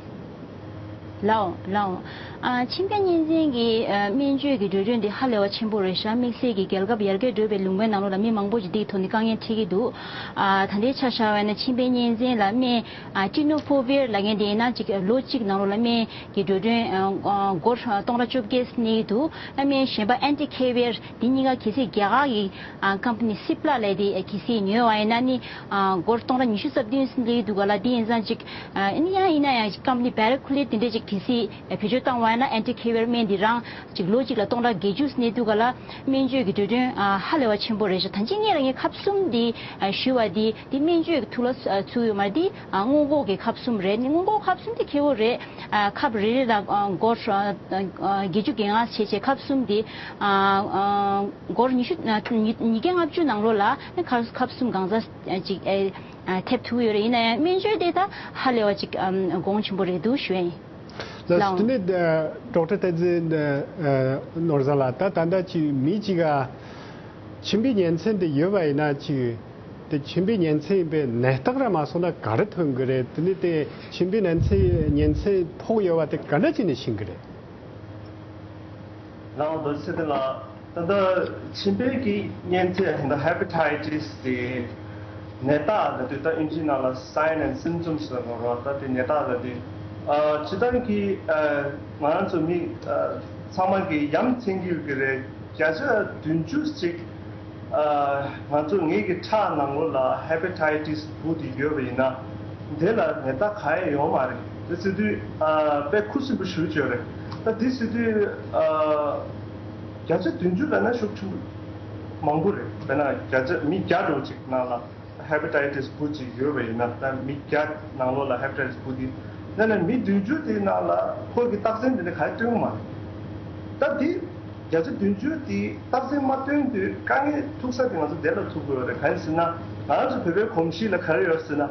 ལའོ་ལའོ། ཨ་མཆིན་པའི་ཉིན་མཚན་གྱི་ཨ་སྨན་བཅོས་ཀྱི་འགྲོ་གྲོན་འདི་ཧ་ལས་པ་ཆེན་པོ་རེད་ཤག། དམིགས་བསལ་གྱི་རྒྱལ་ཁབ་ཡར་རྒྱས་འགྲོ་བའི་ལུང་པའི་ནང་ལོགས་ལ་མི་མང་པོ་ཅིག་འདིའི་ཐོག་ནས་དཀའ་ངལ་འཕྲད་ཀྱི་འདུག། ཨ་ད་ལྟའི་ཆ་བཞག་པ་ཡིན་ན་མཆིན་པའི་ཉིན་མཚན་ལ་སྨན་ཨ་ཊི་ནོ་ཕོ་ཝིར་ལབ་མཁན་དེ་ཡིན་ན་ཅིག་ལོ་གཅིག་ནང་ལོགས་ལ་སྨན་གྱི་འགྲོ་གྲོན་ཨ་སྒོར་སྟོང་ཕྲག་བཅོ་བརྒྱད་གནས་ཀྱི་འདུག། ཨ་སྨན་གཞན་པ་ཨན་ཊི་ཁེ་ཝེར་འདི་གཉིས་ཀ་གལ་སྲིད་རྒྱ་གར་གྱི་ཨ་ཀམ་པ་ནི་སིབ་ལ་ལབ་དེ་གལ་སྲིད་ཉོས་པ་ཡིན་ན་ནི་ཨ་སྒོར་སྟོང་ཕྲག་ཉི་ཤུ་རྩ་བདུན་སླེབས་འདུག་ག་ལ། དེ་ཡིན་ཙང་ཅིག་ཨ་ཡིན་ཡང་ཡིན་ན་ཡང་ཀམ་པ་ནི་པེ་ར་ཁུ་ལིར་དེ་འདྲས་ཅིག་གལ་སྲིད་བེད་སྤྱོད་བཏང་བ་ཡིན་ན་ཨན་ཊི་ཁེ་ཝེར་སྨན་འདི་རང་ཅིག་ལོ་གཅིག་ལ་སྟོང་ཕྲག་བརྒྱད་ཅུ་སླེབས་འདུག་ག་ལ། སྨན་བཅོས་ཀྱི་འགྲོ་གྲོན་ཨ་ཧ་ལས་པ་ཆེན་པོ་རེད་ཤག། ད་ཅི་ངས་རང་གི་ཁབ་གསུམ་འདི་ཨ་ཞུས་པ་འདི་འདི་སྨན་བཅོས་ཀྱི་ཐུགས་ལ་ཚུད་ཡོད་མ་རེད། འདི་ཨ་སྔོན་འགོག་གི་ཁབ་གསུམ་རེད། སྔོན་འགོག་ཁབ་གསུམ་དེ་ཁེ་པོ་རེད། ཨ་ཁབ་རེ་རེ་ལ་ཨ་སྒོར་ཨ་ཨ་བརྒྱད་ཅུ་གྱ་ལྔ་བྱས་བྱས་ཁབ་གསུམ་དེ་ཨ་ཨ་སྒོར་ཉི་ཤུ་ཨ་ཉིས་ཉིས་བརྒྱ་ལྔ་བཅུ་ནང་ལོགས་ལ་ཁབ་ཁབ་གསུམ་གང་ཟག་ཅིག་ཨ་ཨ་ཐེབས་ཐུབ་ཡོད་རེད། ཡིན་ན་ཡང་སྨན་བཅོས་དེ་ད་ཧ་ལས་པ་ཅིག་ཨ་གོང་ཆེན་པོ་རེད་འདུག་ཞུ་ཡ་ཡིན། ལགས་སོ། ལགས། དེ་ནས་ཨ་ཌོག་ཊར་བསྟན་འཛིན་ཨ་ནོར་བཟང་ལགས། ད་ད་ལྟ་ཅིག་མི་གཅིག་ག་མཆིན་པའི་ཉིན་མཚན་དེ་ཡོད་པ་ཡིན་ན་ཅིག་དེ་མཆིན་པའི་ཉིན་མཚན་ཡིན་པའི་ནད་རྟགས་ར་མ་སོང་ན་ག་རེ་ཐོན་གི་རེད། དེ་ནས་དེ་མཆིན་པའི་ཉིན་མཚན་ཉིན་མཚན་ཕོག་ཡོད་པ་དེ་ག་འདྲ་བྱས་ནས་ཤེས་གི་རེད། ལགས་འོང་། རྡོ་རྗེ་ཚེ་བརྟན་ལགས། ད་ལྟ་མཆིན་པའི་གི་ཉིན་མཚན་ཧེ་པ་ཊའི་ཊི་སི་དེ་ནད་རྟགས་ལབ་དུས་ད་དབྱིན་ཇིའི་ནང་ལ་སའིན་ཨེན་སིམ་ཊོམ་སི་ལབ་དགོས་རེད་བ། ད་དེ་ནད་རྟགས་ལབ་དུས་ཨ་སྤྱིར་བཏང་གི་ཨ་ང་རང་ཚོ་མི་ཨ་ཚང་མ་གི་ཡ་མཚན་གྱི་ཡོད་ཀྱི་རེད། བརྒྱ་ཆ་བདུན་ཅུ་ཅིག་ང་ཚོ་ངེད་ཀྱི་ཁྲག་ནང་ལོགས་ལ་ཧེ་པ་ཊའི་ཊི་སི་བུ་དེ་ཡོད་པ་ཡིན་ན། དེ་ལ་ནད་རྟགས་གང་ཡང་ཡོད་མ་རེད། དེ་ཟེར་དུས་དཔེ་ཁུ་སིམ་པོ་ཞུ་བྱས་རེད། ད་དེ་ཟེར་དུས་བརྒྱ་ཆ་བདུན་ཅུ་ལབ་ན་ཤུགས་ཆེན་པོ་མང་པོ་རེད། དཔེར་ན་བརྒྱ་ཆ་མི་བརྒྱ་འགྲོ་ཅིག་ནང་ལ། ཧེ་པ་ཊའི་ཊི་སི་བུ་ཅིག་ཡོད་པ་ཡིན་ན། ད་མི་བརྒྱ་ནང་ལོགས་ལ་ཧེ་པ་ཊའི་ཊི་སི་བུ་དེ་ན་ན་མི་བདུན་ཅུ་དེའི་ནང་ལ་ཁོ་གི་རྟགས་མཚན་དེ་འདྲ་གང་ཡང་སྟོན་གྱི་མ་རེད། ད་དེ་བརྒྱ་ཆ་བདུན་ཅུ་དེ་རྟགས་མཚན་མ་སྟོན་དུས་དཀའ་ངལ་ཐུག་ས་དེ་ང་ཚོ་དེ་ལ་ཐུག་དགོས་རེད། གང་ཡིན་ཟེར་ན་ང་ཚོ་བོད་པའི་གོམས་གཤིས་ལ་ག་རེ་ཡོད་ཟེར་ན།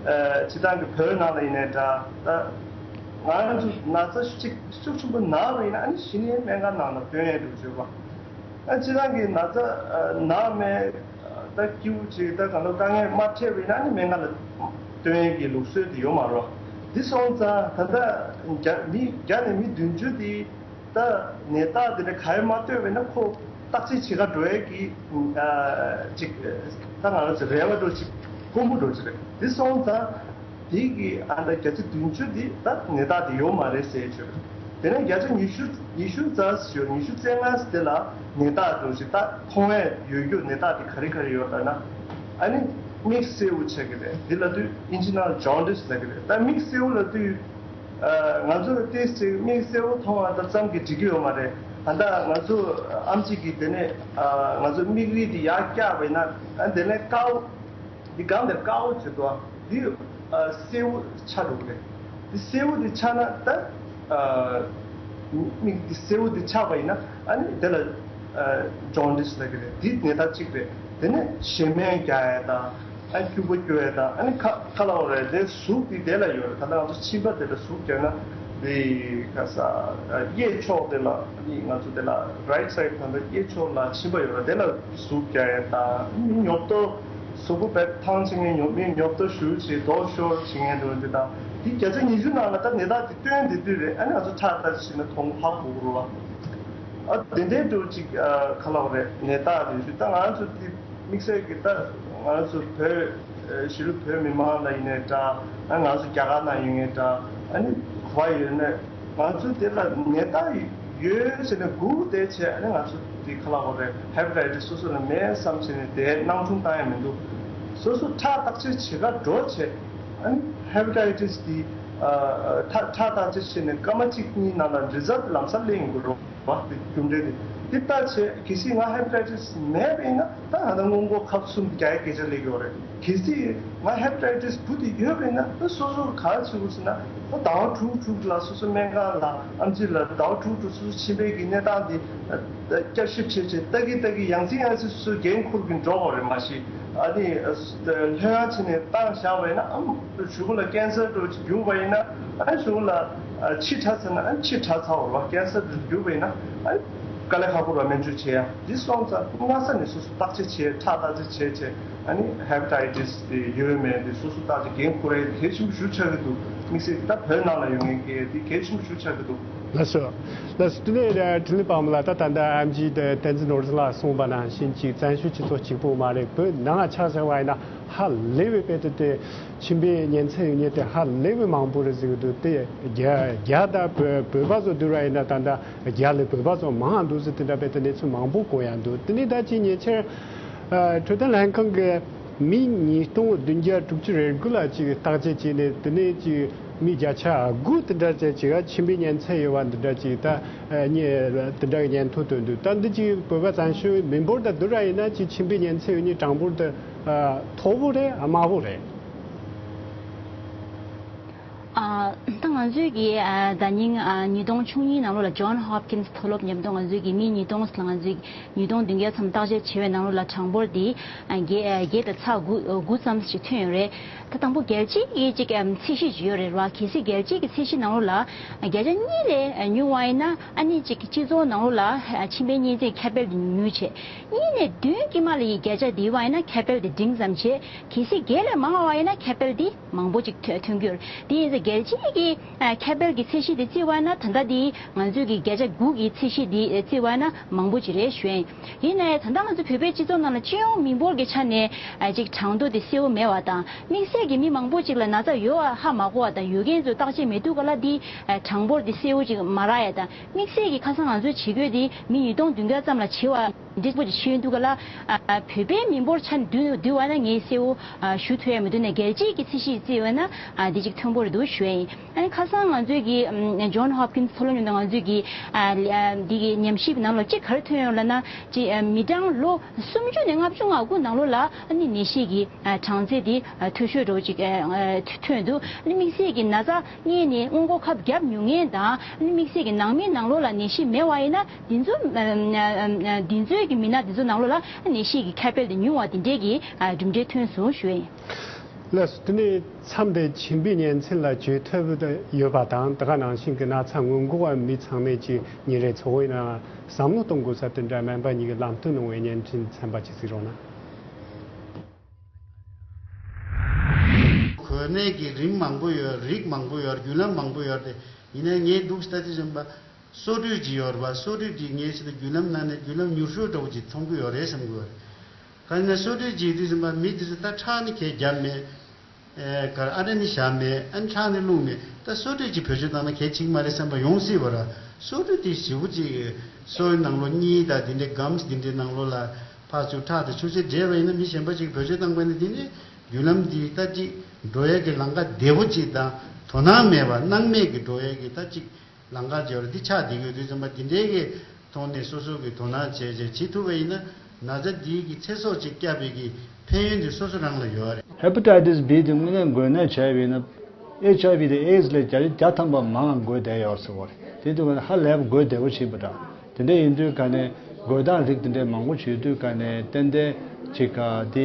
སྤྱིར་བཏང་གི་བོད་ནང་ལ་ཡིན་ནའི་འདྲ། ད་ང་ཚོ་ན་ཚ་ཤུགས་ཆེ་ཤུགས་ཆེན་པོ་ན་བ་ཡིན་ན། ཨ་ནི་གཞི་ནས་སྨན་ཁང་ནང་ལ་སྟོན་ཡས་འགྲོ་བྱེད་པ། ཨ་སྤྱིར་བཏང་གི་ན་ཚ་ན་མེད། ད་སྐྱིད་པོ་ཅིག་ད་གང་ལྟར་དཀའ་ངལ་མ་འཕྲད་པ་ཡིན་ན་ནི་སྨན་ཁང་ལ་སྟོན་ཡས་ཀྱི་ལུགས་སྲོལ་དེ་ཡོད་མ་རེད། འདི་སོང་ཙང་ད་ལྟ་བརྒྱ་མི་བརྒྱ་ནས་མི་བདུན་ཅུ་དེ་ད་ནད་རྟགས་དེ་འདྲ་གང་ཡང་མ་སྟོན་པ་ཡིན་ན་ཁོ་བརྟག་དཔྱད་བྱེད་ག་འགྲོ་ཡས་ཀྱི་ཅིག་ད་ང་རང་ཚོ་རེ་བ་འདྲ་ཅིག་དཀོན་པོ་འདྲ་ཅིག་རེད། འདི་སོང་ཙང་། དེ་གི་ཨ་ད་བརྒྱ་ཆ་བདུན་ཅུ་དེ་ད་ནད་རྟགས་དེ་ཡོད་མ་རེད་ཟེར་བྱས། དེ་ནས་བརྒྱ་ཆ་ཉི་ཤུ་ཉི་ཤུ་རྩ་ཞོ་ཉི་ཤུ་རྩ་ལྔ་དེ་ལ་ནད་རྟགས་འདྲ་ཅིག་ད་མཐོང་ཡས་ཡོད་རྒྱུ་ནད་རྟགས་དེ་ག་རེ་ག་རེ་ཡོད་ལབ་ན། ཨ་ནི་མིག་སེར་པོ་ཆགས་ཀྱི་རེད། དེ་ལབ་དུས་ཨིན་ཇི་ནང་ཇོན་ཌིས་ལབ་ཀྱི་རེད། ད་མིག་སེར་པོ་ལབ་དུས་ང་ཚོ་ཏོག་ཙམ་མིག་སེར་པོ་མཐོང་བ་ད་ཙམ་གྱིས་འགྲིག་གི་ཡོད་མ་རེད། ད་ལྟ་ང་ཚོ་ཨེམ་ཆི་གིས་དེ་ནས་ང་ཚོ་མིག་རིལ་དེ་ཡར་བཀྱགས་པ་ཡིན་ན། ཨ་དེ་ནས་དཀར་པོ། འདི་སྒང་དེར་དཀར་པོ་བྱེད་དོ། འདི་ཨ་སེར་པོ་ཆགས་འགྲོ་གི་རེད། འདི་སེར་པོ་འདི་ཆགས་ན་ད་ཨ་མིག་འདི་སེར་པོ་འདི་ཆགས་པ་ཡིན་ན། ཨ་ནི་དེ་ལ་ཨ་ཇོན་ཌིས་ལབ་ཀྱི་རེད། འདི་ནད་རྟགས་གཅིག་རེད། དེ་ནས་བྱེ་སྨན་རྒྱག་ཡས་དང་། ཨ་སྐྱུག་པ་སྐྱུག་ཡས་དང་། ཨ་ནི་ཁ་ཁ་ལ་འོ་རེད། དེ་ཟུག་འདི་དེ་ལ་ཡོད་རེད། ད་ལྟ་ང་ཚོ་མཆིན་པ་དེ་ལ་ཟུག་རྒྱག་ན། འདི་ག་ས་གཡས་ཕྱོགས་དེ་ལ་ནི་ང་ཚོ་དེ་ལ་རའིཊ་སའིཌ་ད་ལྟ་གཡས་ཕྱོགས་ལ་མཆིན་པ་ཡོད་ར། དེ་ལ་ཟུག་རྒྱག་ཡས་དང་། མི་ཉོབ་ཏོ་གཟུགས་པོ་བས་ཐང་ཆད་མཁན་ཉོབ། མི་ཉོབ་ཏོ་ཞུ་བྱེད་མདོག་ཤོར་བྱེད་མཁན་འདུག་འདི་དང་། འདི་བརྒྱ་ཆ་ཉི་ཤུ་ནང་ལ་ད་ནད་རྟགས་འདི་སྟོན་བསྡད་དུས་རེད། ཨ་ནི་ང་ཚོ་ཁྲག་ལྟ་ཞིག་ན་མཐོང་ཧ་གོ་གི་རེད་བ། ཨ་དེ་འདྲའི་འདྲ་ཅིག་ཨ་ག་ལབ་རེད། ནད་རྟགས་རེད་ཞུ། ད་ང་ཚོ་འདི་དམིགས་བསལ་གྱི་ད་ང་ཚོ་བོད་ཨ་གཞིས་ལུས་བོད་མི་མང་ལ་ཡིན་ནའི་འདྲ། ཨ་ང་ཚོ་རྒྱ་གར་ནང་ཡོད་ནའི་འདྲ། ཨ་ནི་ག་པར་ཡོད་ནའི་ང་ཚོ་དེ་ལ་ནད་རྟགས་ཡོད་ཟེར་ནས་སྒུག་བསྡད་བྱས། ཨ་ནི་ང་ཚོ་འདི་ག་ལབ་རེད། ཧེ་པ་ཊའི་ཊི་སི་སོ་སོ་ལ་མེད་བསམ་བྱས་ནས་དེ་སྣང་ཆུང་བཏང་ཡ་མི་འདུག་སོ་སོ་ཁྲག་བརྟག་དཔྱད་བྱེད་ག་འགྲོ་བྱས། ཨ་ནི་ཧེ་པ་ཊའི་ཊི་སི་འདི་ཨ་ཁྲག་ཁྲག་བརྟག་དཔྱད་བྱས་ནས་སྐར་མ་གཅིག་གཉིས་ནང་ལ་རི་ཛལ་ཊི་ལམ་སང་སླེབས་ཡོང་གི་རེད། བ་དེ་རྒྱུ་འབྲས་དེ། དེ་ལྟ་བྱས་གལ་སྲིད་ང་ཧེ་པ་ཊའི་ཊི་སི་མེད་པ་ཡིན་ན། ད་ང་ད་སྔོན་འགོག་ཁབ་གསུམ་རྒྱག་ཡའི་སྐད་ཆ་སླེབས་ཡོད་རེད། གལ་སྲིད་ང་ཧེ་པ་ཊའི་ཊི་སི་བུ་དེ་ཡོད་པ་ཡིན་ན། ད་སོ་སོ་ག་རེ་བྱེད་དགོས་ཟེར་ན། ད་ཟླ་བ་དྲུག་དྲུག་ལ་སོ་སོ་སྨན་ཁང་ལ་ཨེམ་ཆི་ལ་ཟླ་བ་དྲུག་དྲུག་སོ་སོ་མཆིན་པའི་གི་གནས་སྟངས་དེ་བསྐྱར་ཞིབ་བྱེད་བྱེད། ལྟ་གི་ལྟ་གི་ཡང་སེ་ཡང་སེ་སོ་སོ་འགན་འཁུར་གིན་འགྲོ་དགོས་རེད། མ་གཞི་ཨ་ནི་ལྷོད་ཡངས་བྱས་ནས་བཏང་བཞག་པ་ཡིན་ན། ཨམ་གཞུག་ལ་ཀན་སར་འདྲ་ཅིག་གྱུར་པ་ཡིན་ན། ཨ་གཞུག་ལ་ཨ་ཕྱི་དྲགས་ཚར་ན། ཨ་ཕྱི་དྲགས་ཚར་བ་རེད་བ། ཀན་སར་དུ་གྱུར་པ་ཡིན་ན། ཨ་དཀའ་ལས་ཁག་པོ་རེད་བ། སྨན་བཅོས་བྱེད་ཡ། འདི་སོང་ཙང་སྔ་ས་ནས་སོ་སོ་བརྟག་དཔྱད་བྱེད། ཁྲག་བརྟག་དཔྱད་བྱེད་བྱེད། ཨ་ནི་ཧེ་པ་ཊའི་ཊི་སི་དེ་ཡོད་མེད་དེ་སོ་སོ་བརྟག་དཔྱད་འགན་འཁུར་ཡ་གལ་ཆེན་པོ་ཞིག་ཆགས་ཀྱི་འདུག་དམིགས་བསལ་ད་བོད་ནང་ལ་ཡོད་མཁན་གྱི་དེ་གལ་ཆེན་པོ་ཞིག་ཆགས་ཀྱི་འདུག་ལགས་སོ། ལགས་སོ། དེ་ནས་འཕྲིན་ལས་པ་མོ་ལགས། ད་ད་ལྟ་ཨེམ་ཆི་དེ་བསྟན་འཛིན་ནོར་བཟང་ལགས་གསུངས་པ་ནང་བཞིན་གྱི་བཙན་བྱོལ་སྤྱི་ཚོགས་གཅིག་པོ་མ་རེད། བོད་ནང་ལ་ཆ་བཞག་པ་ཡིན་ན་ཧ་ལས་པའི་དཔེ་དེ་དེ། མཆིན་པའི་ཉེན་ཚན་ཡོད་མཁན་དེ་ཧ་ལས་པའི་མང་པོ་རེད་ཟེར་གྱི་འདུག་དེ་རྒྱ་རྒྱ་དང་བོད་བོད་པ་ཚོ་བསྡུར་བ་ཡིན་ན་ད་ལྟ་རྒྱ་ལས་བོད་པ་ཚོ་མང་འདུག་ཟེར། དེ་འདྲ་བའི་དེ་གནས་ཚུལ་མང་པོ་གོ་ཡ་འདུག་དེ་ནས་ད་ཅི་ཉེ་ཆར་ཨ་འཕྲོད་བསྟེན་ལྷན་ཁང་གི་མི་ཉིས་སྟོང་བདུན་བརྒྱ་དྲུག་ཅུ་རེ་དགུ་ལ་ཅིག་བརྟག་དཔྱད་བྱས་ནས། དེ་ནས་ཅིག་མི་བརྒྱ་ཆ་དགུ་དེ་འདྲ་ཅིག་ཅིག་མཆིན་པའི་ཉེན་ཚན་ཡོད་པ་འདི་འདྲ་ཅིག་ད་ཨ་ཉེ་དེ་འདྲ་གི་སྙན་ཐོ་བཏོན་འདུག་ད་འདི་ཅིག་བོད་པ་བཙན་བྱོལ་མི་འབོར་དང་བསྡུར་བ་ཡིན་ན་ཅིག་མཆིན་པའི་ཉེན་ཚན་ཡོད་མཁན་གྲངས་འབོར་དེ་ཨ་མཐོ་པོ་རེད། ཨ་དམའ་པོ་རེད། ཨ་ད་ང་ཚོའི་གི་ཨ་ཟླ་ཉིན་ཨ་ཉིས་སྟོང་བཅུ་གཉིས་ནང་ལོགས་ལ་ཇོན་ཧོབ་ཀིན་སི་མཐོ་སློབ་མཉམ་དུ་ང་ཚོའི་གི་མི་ཉིས་སྟོང་ལ་ང་ཚོའི་ཉིས་སྟོང་བདུན་བརྒྱ་ཙམ་བརྟག་དཔྱད་བྱས་པའི་ནང་ལོགས་ལ་གྲངས་འབོར་དེ་ཨ་བརྒྱད་བརྒྱད་དང་ཚེག་དགུ་དགུ་ཙམ་ཞིག་ཐོན་ཡོད་རེད། ད་དང་པོ་རྒྱལ་སྤྱིའི་གི་ཅིག་ཨམ་ཚད་གཞི་ཅིག་ཡོད་རེད་བ། གལ་སྲིད་རྒྱལ་སྤྱིའི་གི་ཚད་གཞི་ནང་ལོགས་ལ་བརྒྱ་ཆ་གཉིས་ལས་ཉུང་བ་ཡིན་ན། ཨ་ནི་ཅིག་སྤྱི་ཚོགས་ནང་ལོགས་ལ་མཆིན་པའི་ཉེན་ཚན་ཁྱབ་སྤེལ་དེ་ཉུང་ཉུང་བྱས། གཉིས་ནས་བདུན་དཀྱིལ་མ་ལ་ཡི་བརྒྱ་ཆ་དེའི་བར་ཡིན་ན་ཁྱབ་སྤེལ་དེ་འབྲིང་ཙམ་བྱས། གལ་སྲིད་བརྒྱད་ལས་མང་བ་ཡིན་ན་ཁྱབ་སྤེལ་དེ་མང་པོ་ཅིག་ཐོན་ཐོན་གྱི་ཡོད་རེད། དེ་ཡིན་ཙང་རྒྱལ་ གཅིག་གི་ཨ་ཁྱབ་སྤེལ་གྱི་ཚད་གཞི་དེ་བརྩི་བ་ན། ད་ལྟ་འདི་ང་ཚོས་ཀྱི་བརྒྱ་ཆ་དགུ་གི་ཚད་གཞི་དེ་བརྩི་བ་ན་མང་པོ་ཅིག་རེད་ཞུ་ཡིན། ཡིན་ནའི་ད་ལྟ་ང་ཚོ་བོད་པའི་སྤྱི་ཚོགས་ནང་ལ་སྤྱི་ཡོངས་མི་འབོར་གྱི་ཆ་ནས་ཨ་ཅིག་གྲངས་ཐོ་དེ་གསལ་བོ་མེད་པ་དང་། དམིགས་བསལ་གྱི་མི་མང་པོ་ཅིག་ལ་ན་ཚ་ཡོད་པ་ཧ་མ་གོ་བ་དང་། ཡོད་མཁན་ཚོ་བརྟག་དཔྱད་མི་ཐུབ་ག་ལ་འདི་ཨ་གྲངས་འབོར་དེ་གསལ་བོ་ཅིག་མ་རག་ཡ་དང་། དམིགས་བསལ་གྱི་ཁ་སང་ང་ཚོས་བྱེད་དགོས་དེ་མི་ཉིས་སྟོང་བདུན་བརྒྱ་ཙམ་ལ་བྱེད་པ། འདི་པོ་ཅིག་ཤེས་ཡོན་འདུག་ག་ལ། ཨ་བོད་པའི་མི་འབོར་ཆ་བསྡུ་བསྡུ་བ་ན་ངས་གསལ་བོ་ཨ་ཞུ་ཐུབ་ཡ་མི་འདུག་ནས། རྒྱལ་སྤྱིའི་གི་ཚད་གཞི་བརྩིས་པ་ན་ཨ་འདི་ཅིག་མཐོན་པོ་རེད་འདུག་ཞུ་ཡ་ཡིན། ཨ་ནི་ཁ་སང་ང་ཚོའི་གི་ཨམ་John Hopkins མཐོ་སློབ་ཉམས་དང་ང་ཚོའི་གི་ཨ་ཨ་འདི་གི་ཉམས་ཞིབ་ནང་ལ་ཅིག་ག་རེ་ཐོན་ཡོང་ལབ་ན། ཅིག་ཨ་མི་གྲངས་ལོ་སུམ་ཅུ་ནས་ལྔ་བཅུ་ང་དགུ་ནང་ལོགས་ལ་ཨ་ནི་ནད་གཞི་གི་ཨ་གྲངས་ཚད་དེ་ཨ་མཐོ་ཤོས་འདྲ་བོ་ཅིག་ཨ་ཨ་ཐོན་འདུག་ཨ་ནི་དམིགས་བསལ་གི་ན་ཚ་ངས་ནི་སྔོན་འགོག་ཁབ་བརྒྱབ་མྱོང་མཁན་དང་། ཨ་ནི་དམིགས་བསལ་གི་ནང་མི་ནང་ལོགས་ལ་ནད་གཞི་མེད་པ་ཡིན་ན། འདི་ཚོ་ཨ་ཨ་འདི་ཚོའི་གི་མི་སྣ་འདི་ཚོ་ནང་ལོགས་ལ་ནད་གཞི་གི་ཁྱབ་སྤེལ་དེ་ཉུང་བ་དེ་འདྲའི་གི་ཨ་གྲུབ་འབྲས་ཐོན་སོང་ཞུ་ཡ་ཡིན། ལགས་སོ། དེ་ནས་མཚམས་དེ་ཆེན་པོའི་གཉན་ཚད་ལ་བཅོས་ཐབས་ཡོད་པ་དང་། དེ་ག་ནང་བཞིན་གྱི་ན་ཚ་སྔོན་འགོག་པ་མི་ཚང་མས་ཀྱི་ཉིན་རེ་ཚོགས་པའི་ནང་བསམ་བློ་གཏོང་དགོས་ས་དེ་འདྲ་སྨན་པ་གཉིས་ཀྱི་ལམ་སྟོན་གནང་བའི་བརྙན་འཕྲིན་ཚན་པ་ཅིག་གཟིགས་རོགས་གནང་། གོ་གནས་ཀྱི་རིམ་མང་པོ་ཡོད། རིགས་མང་པོ་ཡོད། བརྒྱུད་ལམ་མང་པོ་ཡོད་དེ། ཡིན་ནའི་ངས་འདུག་ལྟ་དུས་ཙམ་པ་སོ་བགྲོད་ཅིག་ཡོད་རེད་པ། སོ་བགྲོད་ཅིག་ངས་བྱས་ན་བརྒྱུད་ལམ་ནང་ནས་བརྒྱུད་ལམ་མྱུར་ཤོས་འདྲ་བོ་ཅིག་མཐོང་གི་ཡོད་རེད་བསམ་གི་ཡོད་རེད། ག་ཡིན་ན་སོ་བགྲོད་ཅིག་དུས་ཙམ་པ་མི་དེ་ཚོ་ད་ཁྲག་ནི་གས་བརྒྱབ་མེད། ཨེ་གར་ཨ་ར་ནི་བཞག་མེད། ཨ་ནི་ཁྲག་ནི་བླུགས་མེད། ད་སོ་བགྲོད་ཅིག་བེད་སྤྱོད་བཏང་ན་གལ་ཆེ་གི་མ་རེད་བསམ་པ་ཡོང་སྲིད་པ་ར། སོ་བགྲོད་དེ་ཞེ་པོ་ཅིག་སོའི་ནང་ལོགས་གཉིས་དང་དེ་འདྲའི་སྒམ་སི་དེ་འདྲའི་ནང་ལོགས་ལ་ཕར་ཚུར་ཁྲག་དེ་ཆུ་ཚད་འདྲེས་པ་ཡིན་ན། མི་གཞན་པ་ཅིག་བེད་སྤྱོད་བཏང་པ་ཡིན་ན་དེ་ནི་བརྒྱུད་ལམ་འདི་ད་ཅིག་འགྲོ་ཡས་ཀྱི་ལམ་ཁ་བདེ་པོ་ཅིག་དང་དོ་སྣང་མེད་པ། སྣང་མེད་ཀྱི་འགྲོ་ཡས་ཀྱི་ད་ཅིག་ལམ་ཁ་སྦྱོར་འདི་ཆགས་བསྡད་ཡོད་དུས་ཙམ་པ། འདི་འདྲའི་གི་ཐོག་ནས་སོ་སོ་གི་དོ་སྣང་བྱས་བྱས་བྱེད་ཐུབ་པ་ཡིན་ན། ན་ཚ་འདི་གི་ཚེ་སྲོག་ཅིག་བསྐྱབས་པའི་གི་ཕན་ཡོན་འདི་སོ་སོ་རང་ལ་ཡོད་རེད། Hepatitis B དེ་དངོས་གནས་འགོས་ནད་བྱས་པ་ཡིན་ན། H I V དེ་ཨེ་ཛི་ལས་བརྒྱ་ཆ་བརྒྱ་ཐམ་པ་མང་འགོས་བསྡད་ཡོད་ཟེར་བ་རེད། དེ་དུས་ཀ་ནས་ཧ་ལས་པ་འགོས་བདེ་བོ་ཕྱིན་པ་འདྲ། དེ་འདྲ་ཡིན་དུས་ཀ་ནས་འགོས་སྟངས་རིགས་དེ་འདྲའི་མང་པོ་བྱེད་དུས་ཀ་ནས་ཏན་ཏན་ཅིག་ག་དེ་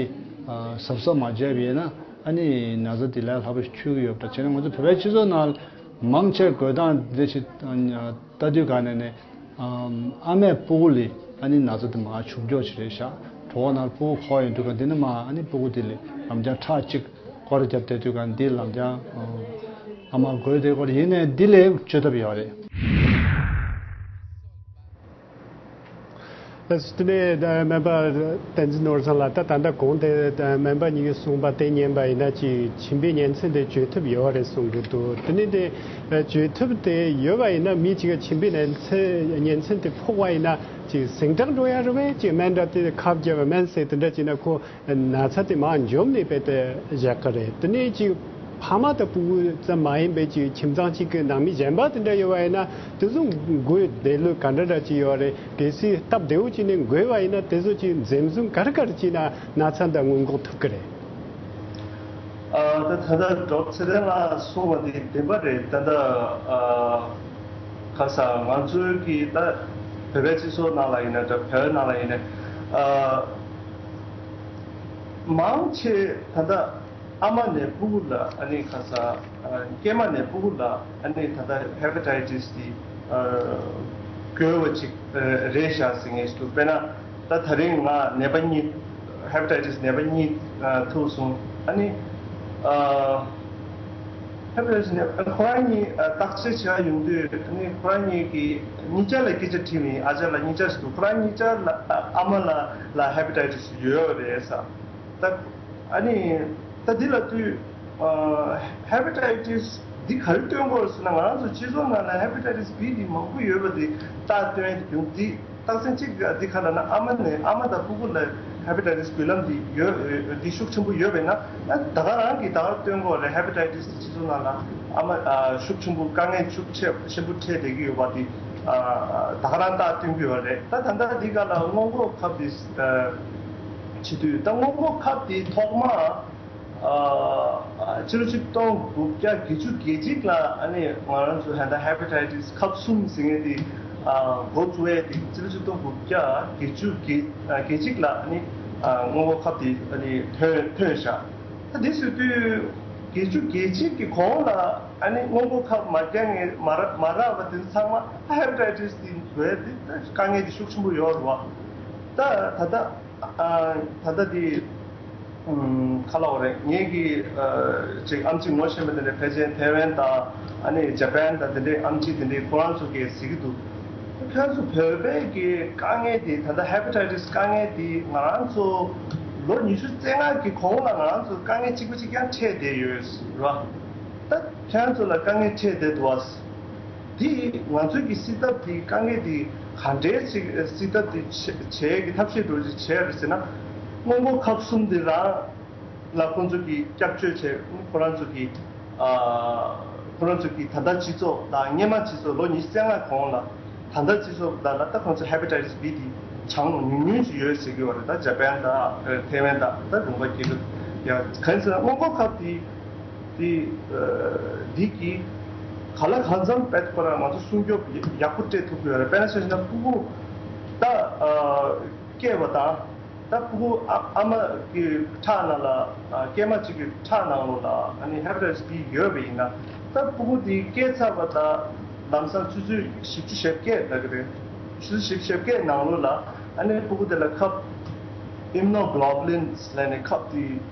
གཟབ་གཟབ་མ་བྱས་པ་ཡིན་ན། ཨ་ནི་ན་ཚ་དེ་ལས་སླ་པོ་ཞིག་འཆུག་གི་ཡོད་པ་འདྲ། བྱས་ན་ང་ཚོ་བོད་པའི་སྤྱི་ཚོགས་ནང་མང་ཆེ་འགོས་སྟངས་འདི་ཞིག་ལྟ་དུས་ག་ནས་ནས། ཨམ་ཨ་མས་སྤུ་གུ་ལ་ཨ་ནི་ན་ཚ་དེ་མར་བྱུག་འགྱོག་ཅིག་རེད་ཤག་གྲོད་ཁོག་ནང་སྤུ་གུ་འཁོར་ཡོང་དུས་ག་འདི་ནས་མར་ཨ་ནི་སྤུ་གུ་དེ་ལ་ལམ་སང་ཁྲག་གཅིག་སྐོར་ར་བརྒྱབ་བསྡད་དུས་ག་འདི་ལམ་སང་ཨ་མ་འགོས་བསྡད་ཀྱི་ཡོད་རེད། ཡིན་ནའི་འདི་ལས་བཅོས་ཐབས་ཡོད་རེད། དེ་ནས་སྨན་པ་བསྟན་འཛིན་ནོར་བཟང་ལགས། ད་ད་ལྟ་གོང་དེ་སྨན་པ་གཉིས་ཀྱིས་གསུངས་པ་དེ་ཉན་པ་ཡིན་ན། ཅིག་མཆིན་པའི་གཉན་ཚད་དེ་བཅོས་ཐབས་ཡོད་རེད་གསུང་གི་འདུག་དེ་ནས་དེ་བཅོས་ཐབས་དེ་ཡོད་པ་ཡིན་ན། མི་གཅིག་གི་མཆིན་པའི་གཉན་ཚད་གཉན་ཚད་དེ་ཕོག་པ་ཡིན་ན་ཅིག་ཟིང་དྲག་འགྲོ་ཡ་རེད་པས། ཅིག་སྨན་འདྲ་དེ་ཁབ་བརྒྱབ་པ་སྨན་ཟས་དེ་འདྲ་བྱས་ན་ཁོ་ན་ཚ་དེ་མར་འཇོམས་ནས་དཔེ་དེ་བཞག་གི་རེད། དེ་ནས་ཅིག་ཕ་མ་དང་སྤུ་གུ་ཙམ་མ་ཡིན་པའི་ཅིག་ཁྱིམ་ཚང་གཅིག་གི་ནང་མི་གཞན་པ་དེ་འདྲ་ཡོད་པ་ཡིན་ན། དེ་ཚོ་འགོས་བསྡད་ལོས་ག་འདྲ་འདྲ་ཅིག་ཡོད་རེད། གལ་སྲིད་སྟབས་བདེ་བོ་བྱས་ནས་འགོས་པ་ཡིན་ན། དེ་ཚོ་ཅིག་འཛེམ་ཟོན་ག་རེ་ག་རེ་བྱས་ན་ན་ཚ་འདི་སྔོན་འགོག་ཐུབ་ཀྱི་རེད། ཨ་ད་ད་ལྟ་ཌོག་ཚེ་བརྟན་ལགས་གསུངས་པ་འདི་བདེན་པ་རེད། ད་ལྟ་ཨ་ཁ་སང་ང་ཚོའི་གི་ད་བོད་པའི་སྤྱི་ཚོགས་ནང་ལ་ཡིན་ན་འདྲ། བོད་ནང་ལ་ཡིན་ན་ཨ་མང་ཆེ་ད་ལྟ་ཨ་མ་ནས་སྤུ་གུ་ལ། ཨ་ནི་ཁ་སང་ཨ་སྐྱེས་མ་ནས་སྤུ་གུ་ལ་ཨ་ནི་ད་ལྟ་ཧེ་པ་ཊའི་ཊི་སི་དེ་ཨ་འགོས་པ་ཅིག་ཨ་རེད་ཤག་ཟེར་མཁན་ཞིག་འདུག་དཔེར་ན་ད་ད་རིང་ང་ནད་པ་གཉིས། ཧེ་པ་ཊའི་ཊི་སི་ནད་པ་གཉིས་ཨ་ཐུག་སོང་། ཨ་ནི་ཨ་ཧེ་པ་ཊའི་ཊི་སི་ནད་པ་ཁོ་རང་གཉིས་ཨ་བརྟག་དཔྱད་བྱེད་ག་ཡོང་དུས། ཨ་ནི་ཁོ་རང་གཉིས་ཀྱིས་གཉིས་ཆ་ལ་སྐད་ཆ་དྲིས་པ་ཡིན། ཨ་ཅག་ལ་གཉིས་ཆ་ཞིག་འདུག་ཁོ་རང་གཉིས་ཆ་ལ་ཨ་མ་ལ་ལ་ཧེ་པ་ཊའི་ཊི་སི་ཡོད་རེད་ཟེར། ད་ཨ་ནི་ད་འདི་ལབ་དུས་ཨ་ཧེ་པ་ཊའི་ཊི་སི་འདི་ག་རེ་སྟོན་གྱི་ཡོད་ཟེར་ན། ང་རང་ཚོ་སྤྱི་ཚོགས་ནང་ལ་ཧེ་པ་ཊའི་ཊི་སི་བྷི་འདི་མང་པོ་ཡོད་པ་འདི་རྟགས་སྟོན་ཡ་དེ་བྱུང་། འདི་རྟགས་མཚན་གཅིག་འདི་ག་ལབ་ན། ཨ་མ་ནས་ཨ་མ་དང་སྤུ་གུ་ལ་ཧེ་པ་ཊའི་ཊི་སི་འགོས་ལམ་འདི་ཡོད། འདི་ཤུགས་ཆེན་པོ་ཡོད་པས་ན། ད་ག་རང་གིས་ད་ག་སྟོན་གྱི་ཡོད་རེད། ཧེ་པ་ཊའི་ཊི་སི་འདི་སྤྱི་ཚོགས་ནང་ལ་ཨ་མ་ཨ་ཤུགས་ཆེན་པོ་དཀའ་ངལ་ཤུགས་ཆེ་ཆེན་པོ་འཕྲད་བསྡད་ཀྱི་ཡོད་པ་འདི་ཨ་ད་ག་རང་རྟགས་སྟོན་གྱི་ཡོད་རེད། ད་ད་ལྟ་འདི་ག་ལ་སྔོན་འགོག་ཁབ་འདི་ཨ་བྱེད་དུས། ད་སྔོན་འགོག་ཁབ་འདི་ཐོག་མ་ཨ་ཕྱི་ལོ་ཆིག་སྟོང་དགུ་བརྒྱ་བརྒྱད་ཅུ་གྱ་གཅིག་ལ་ཨ་ནི་ང་རང་ཚོ་ཧན་ད་ཧེ་པ་ཊའི་ཊི་སི་ཁབ་གསུམ་ཟེར་མཁན་དེ་ཨ་འགོ་བཙུགས་ཡས་དེ་ཕྱི་ལོ་ཆིག་སྟོང་དགུ་བརྒྱ་བརྒྱད་ཅུ་གྱ་གཅིག་ལ་ཨ་ནི་ཨ་སྔོན་འགོག་ཁབ་དེ་ཨ་ནི་ཐོན་ཐོན་བཞག་ད་དེ་ཟེར་དུས་བརྒྱད་ཅུ་གྱ་གཅིག་གི་གོང་ལ་ཨ་ནི་སྔོན་འགོག་ཁབ་མ་རྒྱག་མཁན་མ་རག་མ་རག་པ་དེ་ཚང་མ་ཧེ་པ་ཊའི་ཊི་སི་དེ་འགོས་དེ་དཀའ་ངལ་དེ་ཤུགས་ཆེན་པོ་ཡོད་རེད་བ། ད་ད་ལྟ་ཨ་ད་ལྟ་དེ་ ཨུམ། ག་ལབ་དགོས་རེད། ངེད་ཀྱི་ཨ་ཅིག་ཨེམ་ཆི་ངོ་ཤེས་པ་དེ་འདྲ་ཕལ་ཆེར་ཐའེ་ཝན་དང་ཨ་ནི་ཇ་པན་དང་དེ་འདྲའི་ཨེམ་ཆི་དེ་འདྲའི་ཁོ་རང་ཚོ་གིས་གཟིགས་ཀྱི་འདུག་ཁྱོད་ཚོ་བོད་པའི་གི་དཀའ་ངལ་དེ། ད་ལྟ་ཧེ་པ་ཊའི་ཊི་སི་དཀའ་ངལ་དེ་ང་རང་ཚོ་ལོ་ཉི་ཤུ་རྩ་ལྔ་གི་གོང་ལ་ང་རང་ཚོ་དཀའ་ངལ་གཅིག་པ་གཅིག་རྐྱང་འཕྲད་བསྡད་ཡོད་རེད་བ། ད་ཁྱོད་ཚོ་ལ་དཀའ་ངལ་འཕྲད་བསྡད་འདུག་བ། དེ་ང་ཚོའི་གི་སྲིད་ཐབས་དེ་དཀའ་ངལ་དེ་ག་འདྲའི་ཅིག་སྲིད་ཐབས་དེ་བྱེད་བྱེད་ཀྱི་ཐབས་ཤེས་འདྲ་ཅིག་བྱས་རེད་ཟེར་ན། སྔོན་འགོག་ཁབ་གསུམ་དེ་རང་ལ་ཁོང་ཚོ་གིས་སྐྱབས་བཅོལ་བྱས། ཁོ་རང་ཚོ་གིས་ཨ་ཁོ་རང་ཚོ་གིས་ད་ལྟ་སྤྱི་ཚོགས་དང་སྔོན་མ་སྤྱི་ཚོགས་ལོ་ཉི་ཤུ་རྩ་ལྔ་གོང་ལ་ད་ལྟ་སྤྱི་ཚོགས་དང་ལ་ད་ཁོང་ཚོ་ཧེ་པ་ཊའི་ཊི་སི་བི་དེ་གྲངས་ཉུང་ཉུང་ཞིག་ཡོད་ཟེར་གྱི་ཡོད་རེད། ད་ཇ་པན་དང་ཐའེ་ཝན་དང་ད་ལུང་པ་སྐྱེ་ཁུལ་ཡ་གང་ཟེར་ན། སྔོན་འགོག་ཁབ་དེ་དེ་འདི་གིས་ག་ལ་གང་འཚམ་དཔེ་ཁོ་རང་ང་ཚོ་སྲུང་སྐྱོབ་ཡག་པོ་སྤྲད་ཐུབ་ཀྱི་ཡོད་རེད། དཔེར་ན་ཆ་བཞག་ན་ཕྲུ་གུ་ད་སྐྱེས་པ་དང་། ད་ཕྲུ་གུ་ཨ་ཨ་མ་གི་ཁྲག་ནང་ལ། སྐྱེས་མ་གཅིག་གི་ཁྲག་ནང་ལོགས་ལ་ཨ་ནི་ཧེ་པ་ཊའི་ཊི་སི་བི་ཡོད་པ་ཡིན་ན། ད་ཕྲུ་གུ་དེ་སྐྱེས་ཚར་བ་ད་ལམ་སང་ཆུ་ཚོད་བཞི་བཅུ་ཞེ་བརྒྱད་ལབ་ཀྱི་རེད། ཆུ་ཚོད་བཞི་བཅུ་ཞེ་བརྒྱད་ནང་ལོགས་ལ་ཨ་ནི་ཕྲུ་གུ་དེ་ལ་ཁབ་ཨིམ་ནོ་གྷི་ལོ་བྷུ་ལིན་ལབ་ནས་ཁབ་དེ་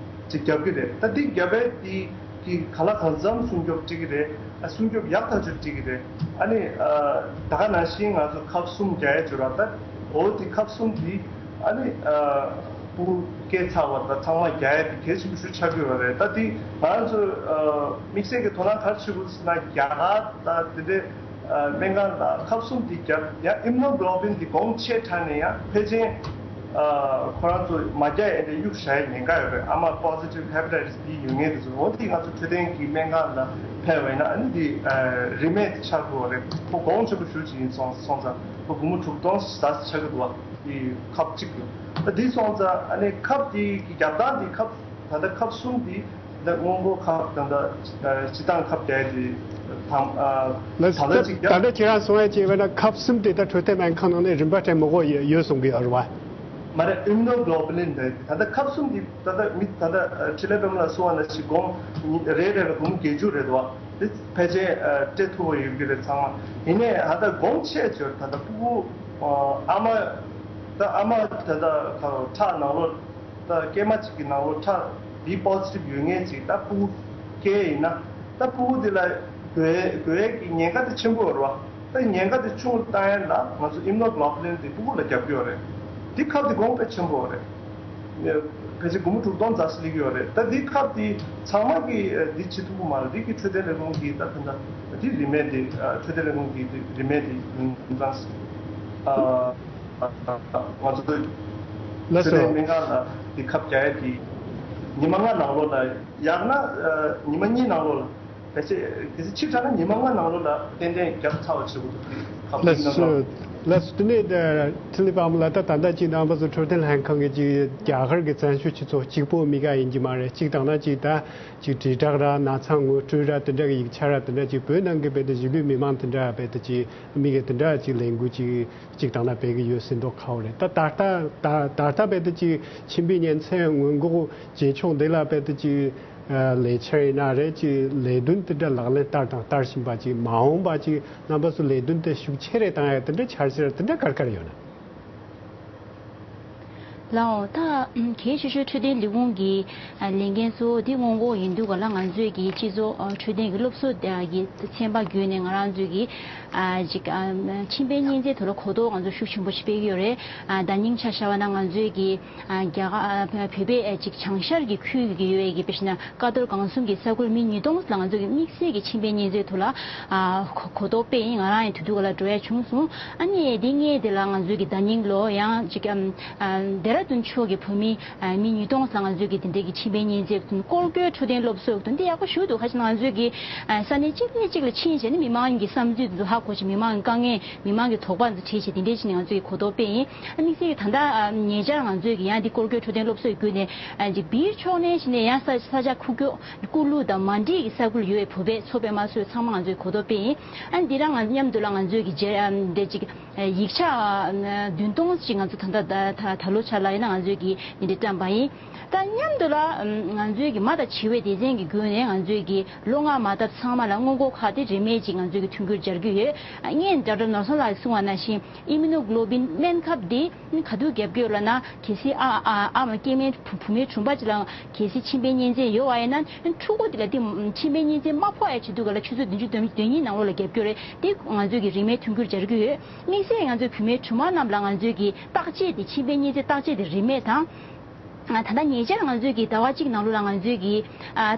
ཅིག་རྒྱབ་ཀྱི་རེད། ད་དེ་རྒྱབ་པའི་དེ་གི་ག་ལ་གང་འཚམ་སྲུང་སྐྱོབ་སྤྲད་ཀྱི་རེད། ཨ་སྲུང་སྐྱོབ་ཡག་ཐག་ཆོད་སྤྲད་ཀྱི་རེད། ཨ་ནི་ཨ་ད་ག་ནང་བཞིན་ང་ཚོ་ཁབ་གསུམ་རྒྱག་ཡས་ཅིག་ཡོད་རེད། ད་འོ་དེ་ཁབ་གསུམ་དེ་ཨ་ནི་ཨ་ཕྲུ་གུ་སྐྱེས་ཚར་བ་ད་ཚང་མ་རྒྱག་ཡས་དེ་གལ་ཆེན་པོ་ཞིག་ཆགས་ཀྱི་ཡོད་རེད། ད་དེ་ང་ཚོ་ཨ་དམིགས་བསལ་གྱི་དོ་སྣང་ག་རེ་བྱེད་དགོས་ཟེར་ན། རྒྱ་གར་དང་དེ་འདྲའི་ཨ་སྨན་ཁང་ལ་ཁབ་གསུམ་དེ་རྒྱབ། ཡང་ཨིམ་ནོ་གྷི་ལོ་བྷུ་ལིན་དེ་གོང་ཆེ་དྲགས་ནས་ཡང་ཕལ་ཆེར་ཨ་ཁོ་རང་ཚོ་མ་རྒྱག་ཡས་དེ་གཡུག་བཞག་ཡས་ཉེན་ཁ་ཡོད་རེད། ཨ་མ་པོ་སི་ཊིབ་ཧེ་པ་ཊའི་ཊི་སི་བི་ཡོད་མཁན་དེ་ཚོ། འོ་དེ་ང་ཚོ་འཕྲོད་བསྟེན་གྱི་སྨན་ཁང་ལ་ཕེབས་པ་ཡིན་ན་ཨ་ནི་དེ་ཨ་རིན་མེད་དེ་ཆགས་དགོས་པ་རེད། ཁོ་གོང་ཆེན་པོ་ཞེ་པོ་ཅིག་ཡིན་སོང་སོང་ཙང་ཁོ་སྒོར་མོ་དྲུག་སྟོང་ཙམ་ཆགས་ཀྱི་འདུག་བ། དེ་ཁབ་གཅིག་ཏུ། ད་དེ་སོང་ཙང་ཨ་ནི་ཁབ་དེ་གི་རྒྱབ་སྟངས་དེ་ཁབ་ད་ལྟ་ཁབ་གསུམ་དེ། ད་སྔོན་འགོག་ཁབ་དང་ད་ཨ་སྤྱི་བཏང་ཁབ་རྒྱག་ཡས་དེ་དང་ཨ་ལགས་སོ། ད་ལྟ་ད་ཅིག་ད་རྒྱབ། ལྟ་ཁྱེད་རང་གསུང་ཡས་ཅིག་ཡིན་ན་ཁབ་གསུམ་དེ་ད་འཕྲོད་བསྟེན་སྨན་ཁང་ནང་ནས་རིན་པ་སྤྲད་མི་དགོས་ཡོད་གསུང་གི་ཡོད་རེད་བ། མ་རེད། ཨིམ་ནོ་གྷི་ལོ་བྷུ་ལིན་རེད། ད་ལྟ་ཁབ་གསུམ་དེ་ད་ལྟ་མི་ད་ལྟ་ཨ་འཕྲིན་ལས་པད་མ་ལགས་གསུང་བ་ནང་བཞིན་སྒོར་མོ་རེ་རེ་ལ་སྒོར་མོ་བརྒྱད་ཅུ་རེད་འདུག་བ། དེ་ཕལ་ཆེར་ཨ་སྤྲད་ཐུབ་པ་ཡོད་ཀྱི་རེད་ཚང་མ། ཡིན་ནའི་ཨ་ད་གོང་ཆེ་ཆེར་ད་ལྟ་ཕྲུ་གུ་ཨ་ཨ་མ་ད་ཨ་མ་ད་ལྟ་ཁ་ཁྲག་ནང་ལོགས། ད་སྐྱེས་མ་གཅིག་གི་ནང་ལོགས་ཁྲག་བི་པོ་སི་ཊིབ་ཡོད་མཁན་ཅིག་ད་ཕྲུ་གུ་སྐྱེས་ཡིན་ན། ད་ཕྲུ་གུ་དེ་ལ་འགོས་འགོས་ཡས་ཀྱི་ཉེན་ཁ་དེ་ཆེན་པོ་ཡོད་རེད་བ། ད་ཉེན་ཁ་དེ་ཆུང་རུ་བཏང་ཡས་ལ་ང་ཚོ་ཨིམ་ནོ་གྷི་ལོ་བྷུ་ལིན་དེ་ཕྲུ་གུ་ལ་རྒྱབ་ཀྱི་ཡོད་རེད། དེ་ཁབ་དེ་གོང་དཔེ་ཆེན་པོ་རེད། ཕལ་ཆེར་སྒོར་མོ་དྲུག་སྟོང་ཙམ་ཞིག་སླེབས་ཀྱི་ཡོད་རེད། ད་དེ་ཁབ་དེ་ཚང་མ་གིས་འདི་བྱེད་ཐུབ་ཀྱི་མ་རེད། དེ་གི་འཕྲོད་བསྟེན་ལས་ཁུངས་ཀྱིས་ད་ད་ལྟ་དེ་རིན་མེད་དེ་འཕྲོད་བསྟེན་ལས་ཁུངས་ཀྱིས་དེ་རིན་མེད་དེ་ཡིན་ཙང་། ང་ཚོ་ལགས་སོ། འཕྲོད་བསྟེན་སྨན་ཁང་ལ་དེ་ཁབ་རྒྱག་ཡས་དེ་ཉི་མ་ལྔ་ནང་ལོགས་ལ། ཡང་ན་ཉི་མ་གཉིས་ནང་ལོགས་ལ། གལ་སྲིད་གལ་སྲིད་ཕྱིར་དྲགས་ན་ཉི་མ་ལྔ་ནང་ལོགས་ལ་ཏན་ཏན་རྒྱབ་ཚར་བ་བྱེད་དགོས་འདུག་དེ་ཁབ་ལགས་སོ། ལགས་སོ། དེ་ནས་འཕྲིན་ལས་པ་མོ་ལ་ད་ད་ལྟ་ཅིག་རྣམ་པ་ཚོ་འཕྲོད་བསྟེན་ལྷན་ཁང་གི་ཅིག་རྒྱ་གར་གྱི་བཙན་བྱོལ་སྤྱི་ཚོགས་གཅིག་པོ་མི་ག་ཡིན་གྱི་མ་རེད། གཅིག་དང་ན་གཅིག་ད་ཅིག་དྲིལ་བསྒྲགས་ར་ན་ཚ་ངོ་སྤྲོད་ར་དེ་འདྲ་གི་ཡིག་ཆ་ར་དེ་འདྲ་ཅིག་བོད་ནང་གི་རྦད་དེ་གཞིས་ལུས་མི་མང་དེ་འདྲ་རྦད་དེ་ཅིག་མི་གི་དེ་འདྲ་ཅིག་ལས་འགུལ་ཅིག་གཅིག་དང་ན་སྤེལ་གི་ཡོད་ཟེར་མདོག་ཁ་བོ་རེད། ད་ད་ལྟ་ད་ད་ལྟ་རྦད་དེ་ཅིག་མཆིན་པའི་ཉིན་མཚན་སྔོན་འགོག་བྱེད་ཕྱོགས་འདི་ལ་རྦད་དེ་ཅིག་ལས་འཆར་ཡིན་ན་རེད། ཅིག་ལས་དོན་དེ་འདྲ་ལག་ལེན་བསྟར་དང་བསྟར་བཞིན་པ་ཅིག་མ་འོངས་པ་ཅིག་རྣམ་པ་ཚོ་ལས་དོན་དེ་ཤུགས་ཆེ་རེ་བཏང་ཡ་དེ་འདྲ་འཆར་གཞི་ར་དེ་འདྲ་ག་རེ་ག་རེ་ཡོད་ན། ལའོ། ད་གལ་ཆེ་ཤོས་འཕྲོད་བསྟེན་ལས་ཁུངས་ཀྱི་ལས་འགན་གཙོ་བོ་འདི་སྔོན་འགོག་ཡིན་དུས་ག་ལ་ང་ཚོས་ཀྱི་སྤྱི་ཚོགས་འཕྲོད་བསྟེན་གྱི་སློབ་གསོ་གྱི་ཚན་པ་བརྒྱུད་ནས་ང་རང་ཚོས་ཀྱི་ཅིག་མཆིན་པའི་གཉན་ཚད་ཐོག་ལ་གོ་རྟོགས་ང་ཚོ་ཤུགས་ཆེན་པོ་ཞིག་སྤེལ་གྱི་ཡོད་རེད། ད་སྙིང་ཆ་བཞག་པ་ན་ང་ཚོས་ཀྱི་རྒྱ་གར་བོད་པའི་ཅིག་བྱང་ཤར་གྱི་ཁུལ་གྱི་ཡོད་པའི་གི་དཔེར་ན། ཀ་རྡོར་སྒང་གསུམ་གྱི་ས་ཁུལ་མི་ཉིས་སྟོང་ལ་ང་ཚོ་གི་དམིགས་བསལ་གྱི་མཆིན་པའི་གཉན་ཚད་ཐོག་ལ་ཨ་གོ་གོ་རྟོགས་སྤེལ་ཡིན། ང་རང་ཡང་དེ་དུས་ག་ལ་འགྲོ་ཡ་བྱུང་སོང་། ཨ་ནི་དེ་སྔས་དེ་ལ་ང་ཚོའི་གི་ཟླ་ཉིན་ལོ་ཡང་ཅིག་ཨམ་ཨ་ལྡེ་ར་ལྡུན་ཕྱོགས་ཀྱི་བོད་མི་ཨ་མི་ཉིས་སྟོང་ལ་ང་ཚོའི་གི་དེ་འདྲའི་གི་མཆིན་པའི་གཉན་ཚད་སྐོར་སྐྱོད་འཕྲོད་བསྟེན་སློབ་གསོ་དེ་འདི་ཡག་པོ་ཞུ་འདུག་ཁ་ཅིག་ང་ཚོའི་གི་ཨ་ས་གནས་གཅིག་ནས་གཅིག་ལ་ཕྱིན་བྱས་ནས་མི་མང་གི་བསམ་ཚུལ་དེ་ཚོ་ཧ་གོ་བྱས། མི་མང་གི་དཀའ་ངལ། མི་མང་གི་དོགས་པ་འདི་དྲིས་བྱས་དེ་འདྲའི་ཕྱིན་ནས་ང་ཚོས་གོ་རྟོགས་སྤེལ་ཡིན། ཨ་དམིགས་བསལ་གྱི་ད་ལྟ་ཨ་ཉེ་ཆར་ང་ཚོས་ཀྱི་ཡང་འདི་སྐོར་སྐྱོད་འཕྲོད་བསྟེན་སློབ་གསོའི་བརྒྱུད་ནས་ཨ་ཅིག་བིར་ཕྱོགས་ནས་ཕྱིན་ནས་ཡང་ས་ས་ཆ་ཁུག་ཀྱོག་ཀུ་ལུ་དང་མན་ཌི་གི་ས་ཁུལ་ཡོད་པའི་བོད་པའི་ཚོ་པས་མ་ཚོས་ཚང་མ་ང་ཚོས་གོ་རྟོགས་སྤེལ་ཡིན། ཨ་འདི་རང་ང་མཉམ་དུ་ལ་ང་ཚོས་ཀྱི་རྗེ་ཨ་འདི་ཅིག་ཡིག་ཆ་ཨ་བདུན་སྟོང་ཅིག་ང་ཚོ་ད་ལྟ་ད་ད་ལོ་ཆ་ལ། ཡིན་ན་ང་ཚོས་ཀྱིས་འདི་འདྲ་བཀྲམ་པ་ཡིན། ད་མཉམ་དུ་ལ་ང་ཚོས་ཀྱིས་མ་དང་བྱི་བའི་སྡེ་ཚན་གྱི་བརྒྱུད་ནས་ང་ཚོས་ཀྱིས་ལོ་ལྔ་མ་བཏབ་ཚང་མ་ལ་སྔོན་འགོག་ཁབ་དེ་རིན་མེད་ཅིག་ང་ཚོས་ཀྱིས་མཐུན་འགྱུར་སྦྱར་གྱི་ཡོད། ངས་ཌོག་ཊར་ནོར་སོང་ལགས་གསུངས་པ་ནང་བཞིན་ཨི་མུ་ནོ་གྷི་ལོ་བིན་སྨན་ཁབ་འདི་ག་དུས་བརྒྱབ་ཀྱི་ཡོད་ལབ་ན། གལ་སྲིད་ཨ་ཨ་ཨ་མ་སྐྱེ་དམན་བུ་བུད་མེད་གྲོངས་པ་ཅིག་ལ་གལ་སྲིད་མཆིན་པའི་གཉན་ཚད་ཡོད་པ་ཡིན་ན། ཕྲུ་གུ་དེ་ལ་དེ་མཆིན་པའི་གཉན་ཚད་མ་ཕོག་ཡ་ཆེད་དུ་ག་ལ་ཆུ་ཚོད་བདུན་ཅུ་དོན་གཉིས་ནང་ལོགས་ལ་བརྒྱབ་ཀྱི་ཡོད་རེད། དེ་ང་ཚོས་ཀྱིས་རིན་མེད་མཐུན་འགྱུར་སྦྱར་གྱི་ཡོད། དམིགས་བསལ་ང་ཚོའི་བུད་མེད་གྲོངས་མ་རྣམས་ལ་ང་ཚོས་ཀྱིས་བརྟག་དཔྱད་དེ་མཆིན་པའི་གཉན་ཚད་བརྟག་དཔྱད་དེ་རིན་མེད་དང་། ད་ལྟ་ཉེ་ཆར་ང་ཚོས་ཀྱིས་ཟླ་བ་གཅིག་ནང་ལོགས་ལ་ང་ཚོས་ཀྱིས་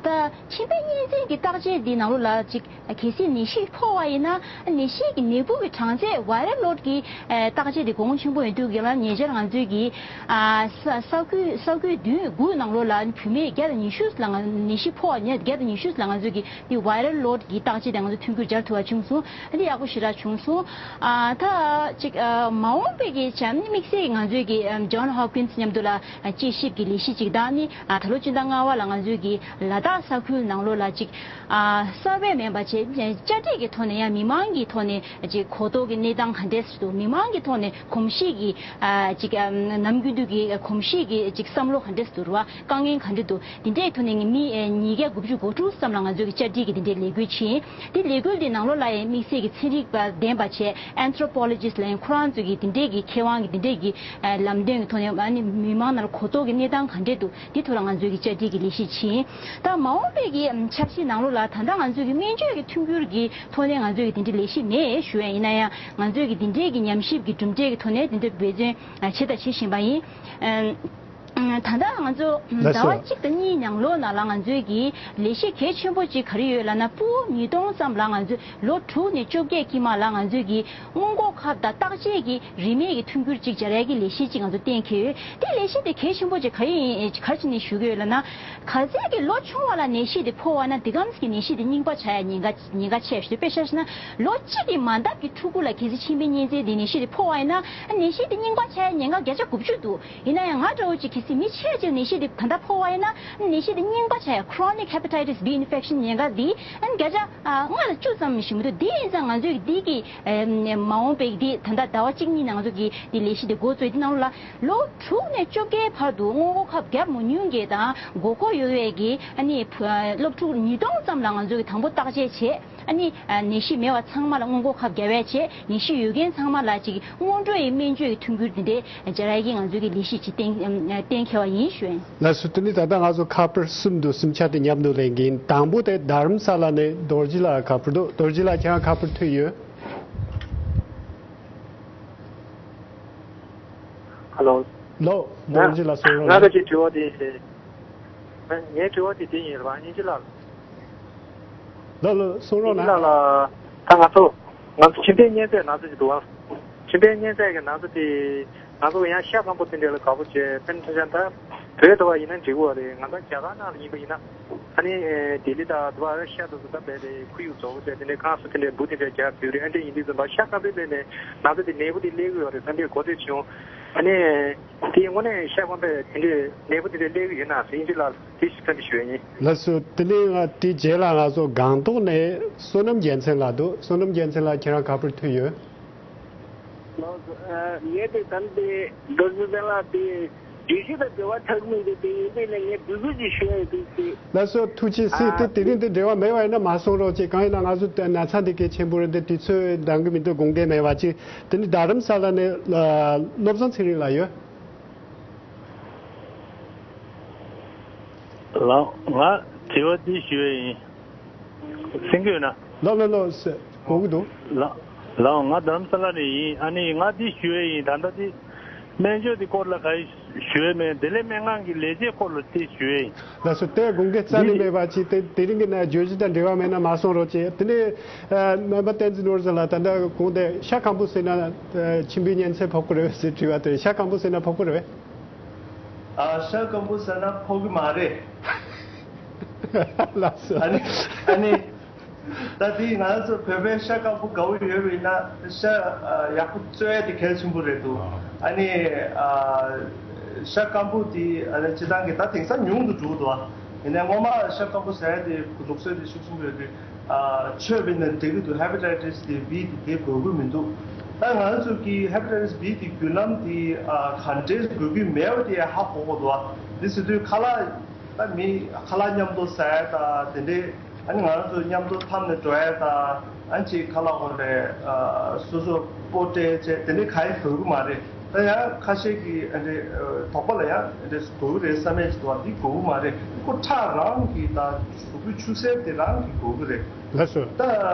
ད་མཆིན་པའི་གཉན་ཚད་ཀྱི་བརྟག་དཔྱད་དེ་ནང་ལོགས་ལ་ཅིག་གལ་སྲིད་ནད་གཞི་ཕོག་པ་ཡིན་ན། ནད་གཞི་གི་ནད་འབུ་གི་གྲངས་ཚད་viral load གི་བརྟག་དཔྱད་དེ་གོང་ཆེན་པོ་ཡིན་དུས་ཀྱི་ལ། ཉེ་ཆར་ང་ཚོས་ཀྱིས་ས་ས་ཁུལ་ས་ཁུལ་བདུན་དགུ་ནང་ལོགས་ལ་བུད་མེད་བརྒྱ་དང་ཉི་ཤུ་ལ་ནད་གཞི་ཕོག་པ་ནས་བརྒྱ་དང་ཉི་ཤུ་ལ་ང་ཚོས་ཀྱིས་དེ་viral load གི་བརྟག་དཔྱད་དེ་ང་ཚོས་མཐུན་འགྱུར་སྦྱར་ཐུབ་པ་བྱུང་སོང་། འདི་ཡག་པོ་ཞེ་དྲག་བྱུང་སོང་། ད་ཅིག་མ་འོངས་པའི་གི་བྱས་ན་དམིགས་བསལ་གྱི་ང་ཚོས་ཀྱིས་John Hopkins མཉམ་དུ་ལ་དཔྱད་ཞིབ་ཀྱི་ལས་གཞི་ཅིག་དང་། ནི་ད་ལོ་སྤྱི་ཟླ་ལྔ་པ་ལ་ང་ཚོས་ཀྱིས་ལ་དྭགས་ས་ཁུལ་ནང་ལོགས་ལ་ཅིག་གསར་པའི་མིན་པ་བྱས་བཅའ་སྒྲིག་གི་ཐོག་ནས་ཡང་མི་མང་གི་ཐོག་ནས་ཅིག་གོ་རྟོགས་ཀྱི་གནས་སྟངས་ག་འདྲས་འདུག་མི་མང་གི་ཐོག་ནས་གོམས་གཤིས་ཀྱི་ཅིག་ནམ་རྒྱུན་དུ་གི་གོམས་གཤིས་ཀྱི་ཅིག་བསམ་བློ་ག་འདྲས་འདུག་རེད་བ། དཀའ་ངལ་ག་འདྲས་འདུག་དེ་འདྲའི་ཐོག་ནས་མི་ཉིས་བརྒྱ་དགུ་བཅུ་གོ་དྲུག་ཙམ་ལ་ང་ཚོས་ཀྱི་བཅའ་སྒྲིག་གི་དེ་འདྲའི་ལས་འགུལ་ཕྱིན། དེ་ལས་འགུལ་དེ་ནང་ལོགས་ལ་ཡང་དམིགས་བསལ་གྱི་ཚན་རིག་པ་ལྡན་པ་བྱས། Anthropologist ལ་ཡང་ཁོ་རང་ཚོ་གི་དེ་འདྲའི་གི་མཁས་དབང་གི་དེ་འདྲའི་གི་ལམ་སྟོན་གྱི་ཐོག་ནས་ཨ་ནི་མི་མང་ནང་ལ་གོ་རྟོགས་ཀྱི་གནས་སྟངས་ག་འདྲས་འདུག་དེ་ཐོག་ལ་ང་ཚོས་ཀྱི་བཅའ་སྒྲིག་གི་ལས་གཞི་ཕྱིན། ད་མ་འོངས་པའི་གི་འཆར་གཞི་ནང་ལོགས་ལ་ད་ལྟ་ང་ཚོས་ཀྱི་སྨན་བཅོས་ཀྱི་མཐུན་འགྱུར་གྱི་ཐོག་ནས་ང་ཚོས་ཀྱི་དེ་འདྲའི་ལས་གཞི་མེད་ཞུ་ཡ་ཡིན་ན་ཡང་། ང་ཚོས་ཀྱི་དེ་འདྲའི་གི་ཉམས་ཞིབ་ཀྱི་གྲུབ་འབྲས་ཀྱི་ཐོག་ནས་དེ་འདྲ་འབད་བརྩོན་བྱས་དང་བྱེད་བཞིན་པ་ཡིན། ད་ལྟ་ང་ཚོ་ཟླ་བ་གཅིག་དང་གཉིས་ནང་ལོགས་ནང་ལ་ང་ཚོས་ཀྱི་ལས་གཞི་གལ་ཆེན་པོ་གཅིག་ག་རེ་ཡོད་ལབ་ན། ཕྲུ་གུ་ཉིས་སྟོང་ཙམ་ལ་ང་ཚོས་ལོ་དྲུག་ནས་བཅོ་བརྒྱད་དཀྱིལ་མ་ལ་ང་ཚོས་ཀྱི་སྔོན་འགོག་ཁབ་དང་བརྟག་དཔྱད་ཀྱི་རིན་མེད་ཀྱི་མཐུན་འགྱུར་གཅིག་སྦྱར་ཡ་གི་ལས་གཞི་གཅིག་ང་ཚོ་གཏན་འཁེལ་ཡོད། དེ་ལས་གཞི་དེ་གལ་ཆེན་པོ་གཅིག་ག་རེ་ཡིན་ག་རེ་བྱས་ནས་ཞུ་གི་ཡོད་ལབ་ན། ག་ཚད་ཀྱི་ལོ་ཆུང་བ་ལ་ནད་གཞི་དེ་ཕོག་པ་ན་དེ་གམ་གྱི་ནད་གཞི་དེ་རྙིང་པ་ཆགས་ཡ་ཉེན་ཁ་ཉེན་ཁ་ཆེ་ཞུ། དཔེ་ཆ་བཞག་ན་ལོ་གཅིག་གི་མ་འདབ་ཀྱི་ཕྲུ་གུ་ལ་གལ་སྲིད་མཆིན་པའི་གཉན་ཚད་དེ་ནད་གཞི་དེ་ཕོག་པ་ཡིན་ན། ནད་གཞི་དེ་རྙིང་པ་ཆགས་ཡ་ཉེན་ཁ་བརྒྱ་ཆ་དགུ་བཅུ་འདུག་ཡིན་ན་ཡང་ང་འདྲ་བོ་ཅིག་གལ་སྲིད་མི་ཆེ་ཅིག་ནད་གཞི་དེ་ད་ལྟ་ཕོག་པ་ཡིན་ན། ནད་གཞི་དེ་རྙིང་པ་ཆགས་ཡ་chronic hepatitis B infection ཉེན་ཁ་དེ་བརྒྱ་ཆ་ལྔ་དང་བཅུ་ཙམ་ཞིག་མི་འདུག་དེ་ཡིན་ཙང་ང་ཚོས་འདི་གི་མ་འོངས་པའི་འདི་ད་ལྟ་ཟླ་བ་གཅིག་གཉིས་ནང་ང་ཚོ་གི་འདི་ལས་གཞི་དེ་འགོ་བཙུགས། དེ་ནང་ལ་ལོ་དྲུག་ནས་བཅོ་བརྒྱད་བར་དུ་སྔོན་འགོག་ཁབ་བརྒྱབ་མ་མྱོང་མཁན་དང་དགོས་མཁོ་ཡོད་པའི་གི་ཨ་ནི་སློབ་ཕྲུག་ཉིས་སྟོང་ཙམ་ལ་ང་ཚོས་གི་དང་པོ་བརྟག་དཔྱད་བྱས། ཨ་ནི་ནད་གཞི་མེད་པ་ཚང་མ་ལ་སྔོན་འགོག་ཁབ་བརྒྱབ་པ་བྱས། ནད་གཞི་ཡོད་མཁན་ཚང་མ་ལ་ཅིག་སྔོན་འགྲོ་ཡི་སྨན་བཅོས་ཀྱི་མཐུན་འགྱུར་འདི་འདྲའི་སྦྱར་ཡ་གི་ང་ཚོས་ཀྱི་ལས་གཞི་ཅིག་གཏན་གཏན་འཁེལ་བ་ཡིན་ཞུ་ཡིན། ལགས་སོ། དེ་ནི་ད་ལྟ་ང་ཚོ་ཁ་པར་གསུམ་འདུག་གསུམ་ཆ་དེ་མཉམ་དུ་ལེན་གྱིན། དང་པོ་དེ་རྡ་རམ་ས་ལ་ནས་རྡོ་རྗེ་ལགས་ཁ་པར་འདུག་རྡོ་རྗེ་ལགས་ཁྱེད་རང་ཁ་པར་ཐོན་ཡོད། ཧ་ལོ། ལོ། རྡོ་རྗེ་ལགས་གསུང་རོགས་གནང་། ང་ཚོ་གི་དྲི་བ་དེ། ངའི་དྲི་བ་དེ་དེ་ཡིན་རེད་པ། དབྱིན་ཇི་ལགས། ལགས་ལགས་གསུང་རོགས་གནང་། ལགས་ལགས། ད་ང་ཚོ་ང་ཚོ་མཆིན་པའི་གཉན་ཚད་ན་ཚ་ཞིག་འདུག་ཨ། མཆིན་པའི་གཉན་ཚད་ཀྱི་ན་ཚ་དེ་ང་ཚོ་ཡང་ཤ་སྐམ་པོ་དེ་འདྲ་ལ་དགའ་པོ་བྱས། དཔེར་ན་ཆ་བཞག་ན་ད་བོད་དུ་བ་ཡིན་ན་འགྲིག་གི་རེད། ང་ཚོ་རྒྱ་གར་ནང་ལ་ཡིན་པ་ཡིན་ན། ཨ་ནི་ལྡི་ལི་དང་དུ་བ་ཤ་དུ་ཟུ་ད་བས་ཏེ་ཁུ་ཡུག་བཙོག་པོ་བྱས། དེ་ནས་ཁང་སུ་དེ་འདྲའི་འབུ་དེ་འདྲ་རྒྱག་དུས་རེད། ཨ་འདྲ་ཡིན་དུས་ཙམ་པ་ཤ་སྐམ་པོའི་སླེབས་ནས་ན་ཚ་དེ་ནད་འབུ་དེ་སླེབས་གི་ཡོད་རེད་བསམ་པའི་གོ་ཐོས་བྱུང་། ཨ་ནི་དེ་དངོས་གནས་ཤ་སྐམ་པོའི་དེ་འདྲའི་ནད་འབུ་དེ་འདྲ་སླེབས་གི་ཡོད་ན་ཟེར་དབྱིན་ཇི་ལ་དེ་ཞིག་བཀའ་འདྲི་ཞུ་ཡ་ཡིན། ལགས་སོ། དེ་ནས་ང་དེ་རྗེས་ལ་ང་ཚོ་སྒང་ཏོག་ནས་བསོད་ནམས་རྒྱལ་མཚན་ལགས་འདུག་བསོད་ནམས་རྒྱལ་མཚན་ལགས་ཁྱེད་རང་ཁ་པར་ཐོན་ཡོད། ལགས་སོ། ཨ། ངས་དེ་ད་ལྟ་རྡོ་རྗེ་བསྟན་ལགས་དེ་བརྗོད་གཞི་དང་འབྲེལ་བ་ཆགས་མི་འདུག་དེ་ཡིན་པས་ན་ངས་འབོད་སྐུལ་ཅིག་ཞུ་ཡ་ཡོད་དེ། ལགས་སོ། ཐུགས་རྗེ་ཆེ། ཨ། དེ་དེ་རིང་དེ་འབྲེལ་བ་མེད་པ་ཡིན་ན་མ་གསུང་རོགས་བྱེད། གང་ཡིན་ན་ང་ཚོ་ན་ཚ་འདི་གལ་ཆེན་པོ་རེད་འདི། དུས་ཚོད་འདང་གི་མི་འདུག་དགོངས་འགལ་མེད་པ་ཅིག་དེ་ནི་རྡ་རམ་ས་ལ་ནས་བློ་བཟང་ཚེ་རིང་ལགས་ཡོད། ལགས། ང་དྲི་བ་འདི་ཞུ་ཡ་ཡིན། གསན་གྱི་ཡོད་ན། ལགས་ལགས་ལགས། གོ་གི་འདུག་ལགས་ལགས། ང་རྡ་རམ་ས་ལ་ནས་ཡིན། ཨ་ནི་ང་འདི་ཞུ་ཡ་ཡིན། ད་ལྟ་འདི་སྨན་བཅོས་འདི་སྐོར་ལ་ག་རེ་ཞུ་ཡ་མེད། བདེ་ལེགས་སྨན་ཁང་གི་ལས་བྱེད་སྐོར་ལ་འདི་ཞུ་ཡ་ཡིན། ལགས་སོ། དེ་དགོངས་འགལ་རྩ་ནས་མེད་པ་ཅིག་དེ་དེ་རིང་གི་ན་བརྗོད་གཞི་དང་འབྲེལ་བ་མེད་ན་མ་གསུང་རོགས་བྱེད། དེ་ནས་ཨ། སྨན་པ་བསྟན་འཛིན་ནོར་བཟང་ལགས། ད་ལྟ་གོང་དེ་ཤ་སྐམ་པོ་ཟོས་ན་མཆིན་པའི་གཉན་ཚད་ཕོག་གི་རེད་ཟེར་དྲི་བ་དེ། ཤ་སྐམ་པོ་ཟོས་ན་ཕོག་གི་རེད་པས། ཨ། ཤ་སྐམ་པོ་ཟ་ན་ཕོག་གི་མ་རེད། ལགས་སོ། ཨ་ནི་ཨ་ནི་ད་དེ་ང་ཚོ་བོད་པའི་ཤ་སྐམ་པོ་དགའ་པོ་ཡོད་པ་ཡིན་ན་ཤ་ཨ་ཡག་པོ་བཙོས་ཏེ་གལ་ཆེན་པོ་རེད་འདུག་ཨ་ནི་ཨ་ཤ་སྐམ་པོ་དེ་ཨ་ནི་སྤྱིར་བཏང་གི་ད་དེང་སང་ཉུང་དུ་འགྲོ་གི་འདུག་ཨ་ཡིན་ནའི་སྔོན་མ་ཤ་སྐམ་པོ་ཟ་ཡ་དེ་ལུགས་སྲོལ་དེ་ཤུགས་ཆེན་པོ་ཡོད་དུས་ཨ་མཆོད་པ་ཡིན་ན་འགྲིག་གི་འདུག་ཧེ་པ་ཊའི་ཊི་སི་དེ་བི་དེ་དེ་དགོས་ཀྱི་མི་འདུག་ད་ང་ཚོ་གི་ཧེ་པ་ཊའི་ཊི་སི་བི་དེ་བརྒྱུད་ལམ་དེ་ཨ་ག་འདྲས་དགོས་ཀྱི་མེད་པ་དེ་ཧ་གོ་གི་འདུག་ཨ། དེ་ཟེར་དུས་ཁ་ལག་ད་མི་ཁ་ལག་མཉམ་དུ་ཟ་ཡ་ད་དེ་འདྲས། ཨ་ནི་ང་རང་ཚོ་མཉམ་དུ་འཐམས་ནས་འགྲོ་ཡ་དང་ཨ་ནི་ཅིག་ཁ་ལག་འོ་རེད། སོ་སོ་སྤོ་སྤྲད་བྱས་དེ་འདྲས་གང་ཡང་དགོས་ཀྱི་མ་རེད། ད་ཡང་ཁ་ཤས་ཀྱིས་ཨ་འདྲས་དོགས་པ་ལ་ཡང་ཨ་འདྲས་དགོས་ཀྱི་རེད་བསམ་ཡས་ཅིག་འདུག་བ། འདི་དགོས་ཀྱི་མ་རེད། ཁོ་ཁྲག་རང་གི་ད་གཟུགས་པོའི་ཆུ་སེར་དེ་རང་གི་དགོས་ཀྱི་རེད། ལགས་སོ། ད་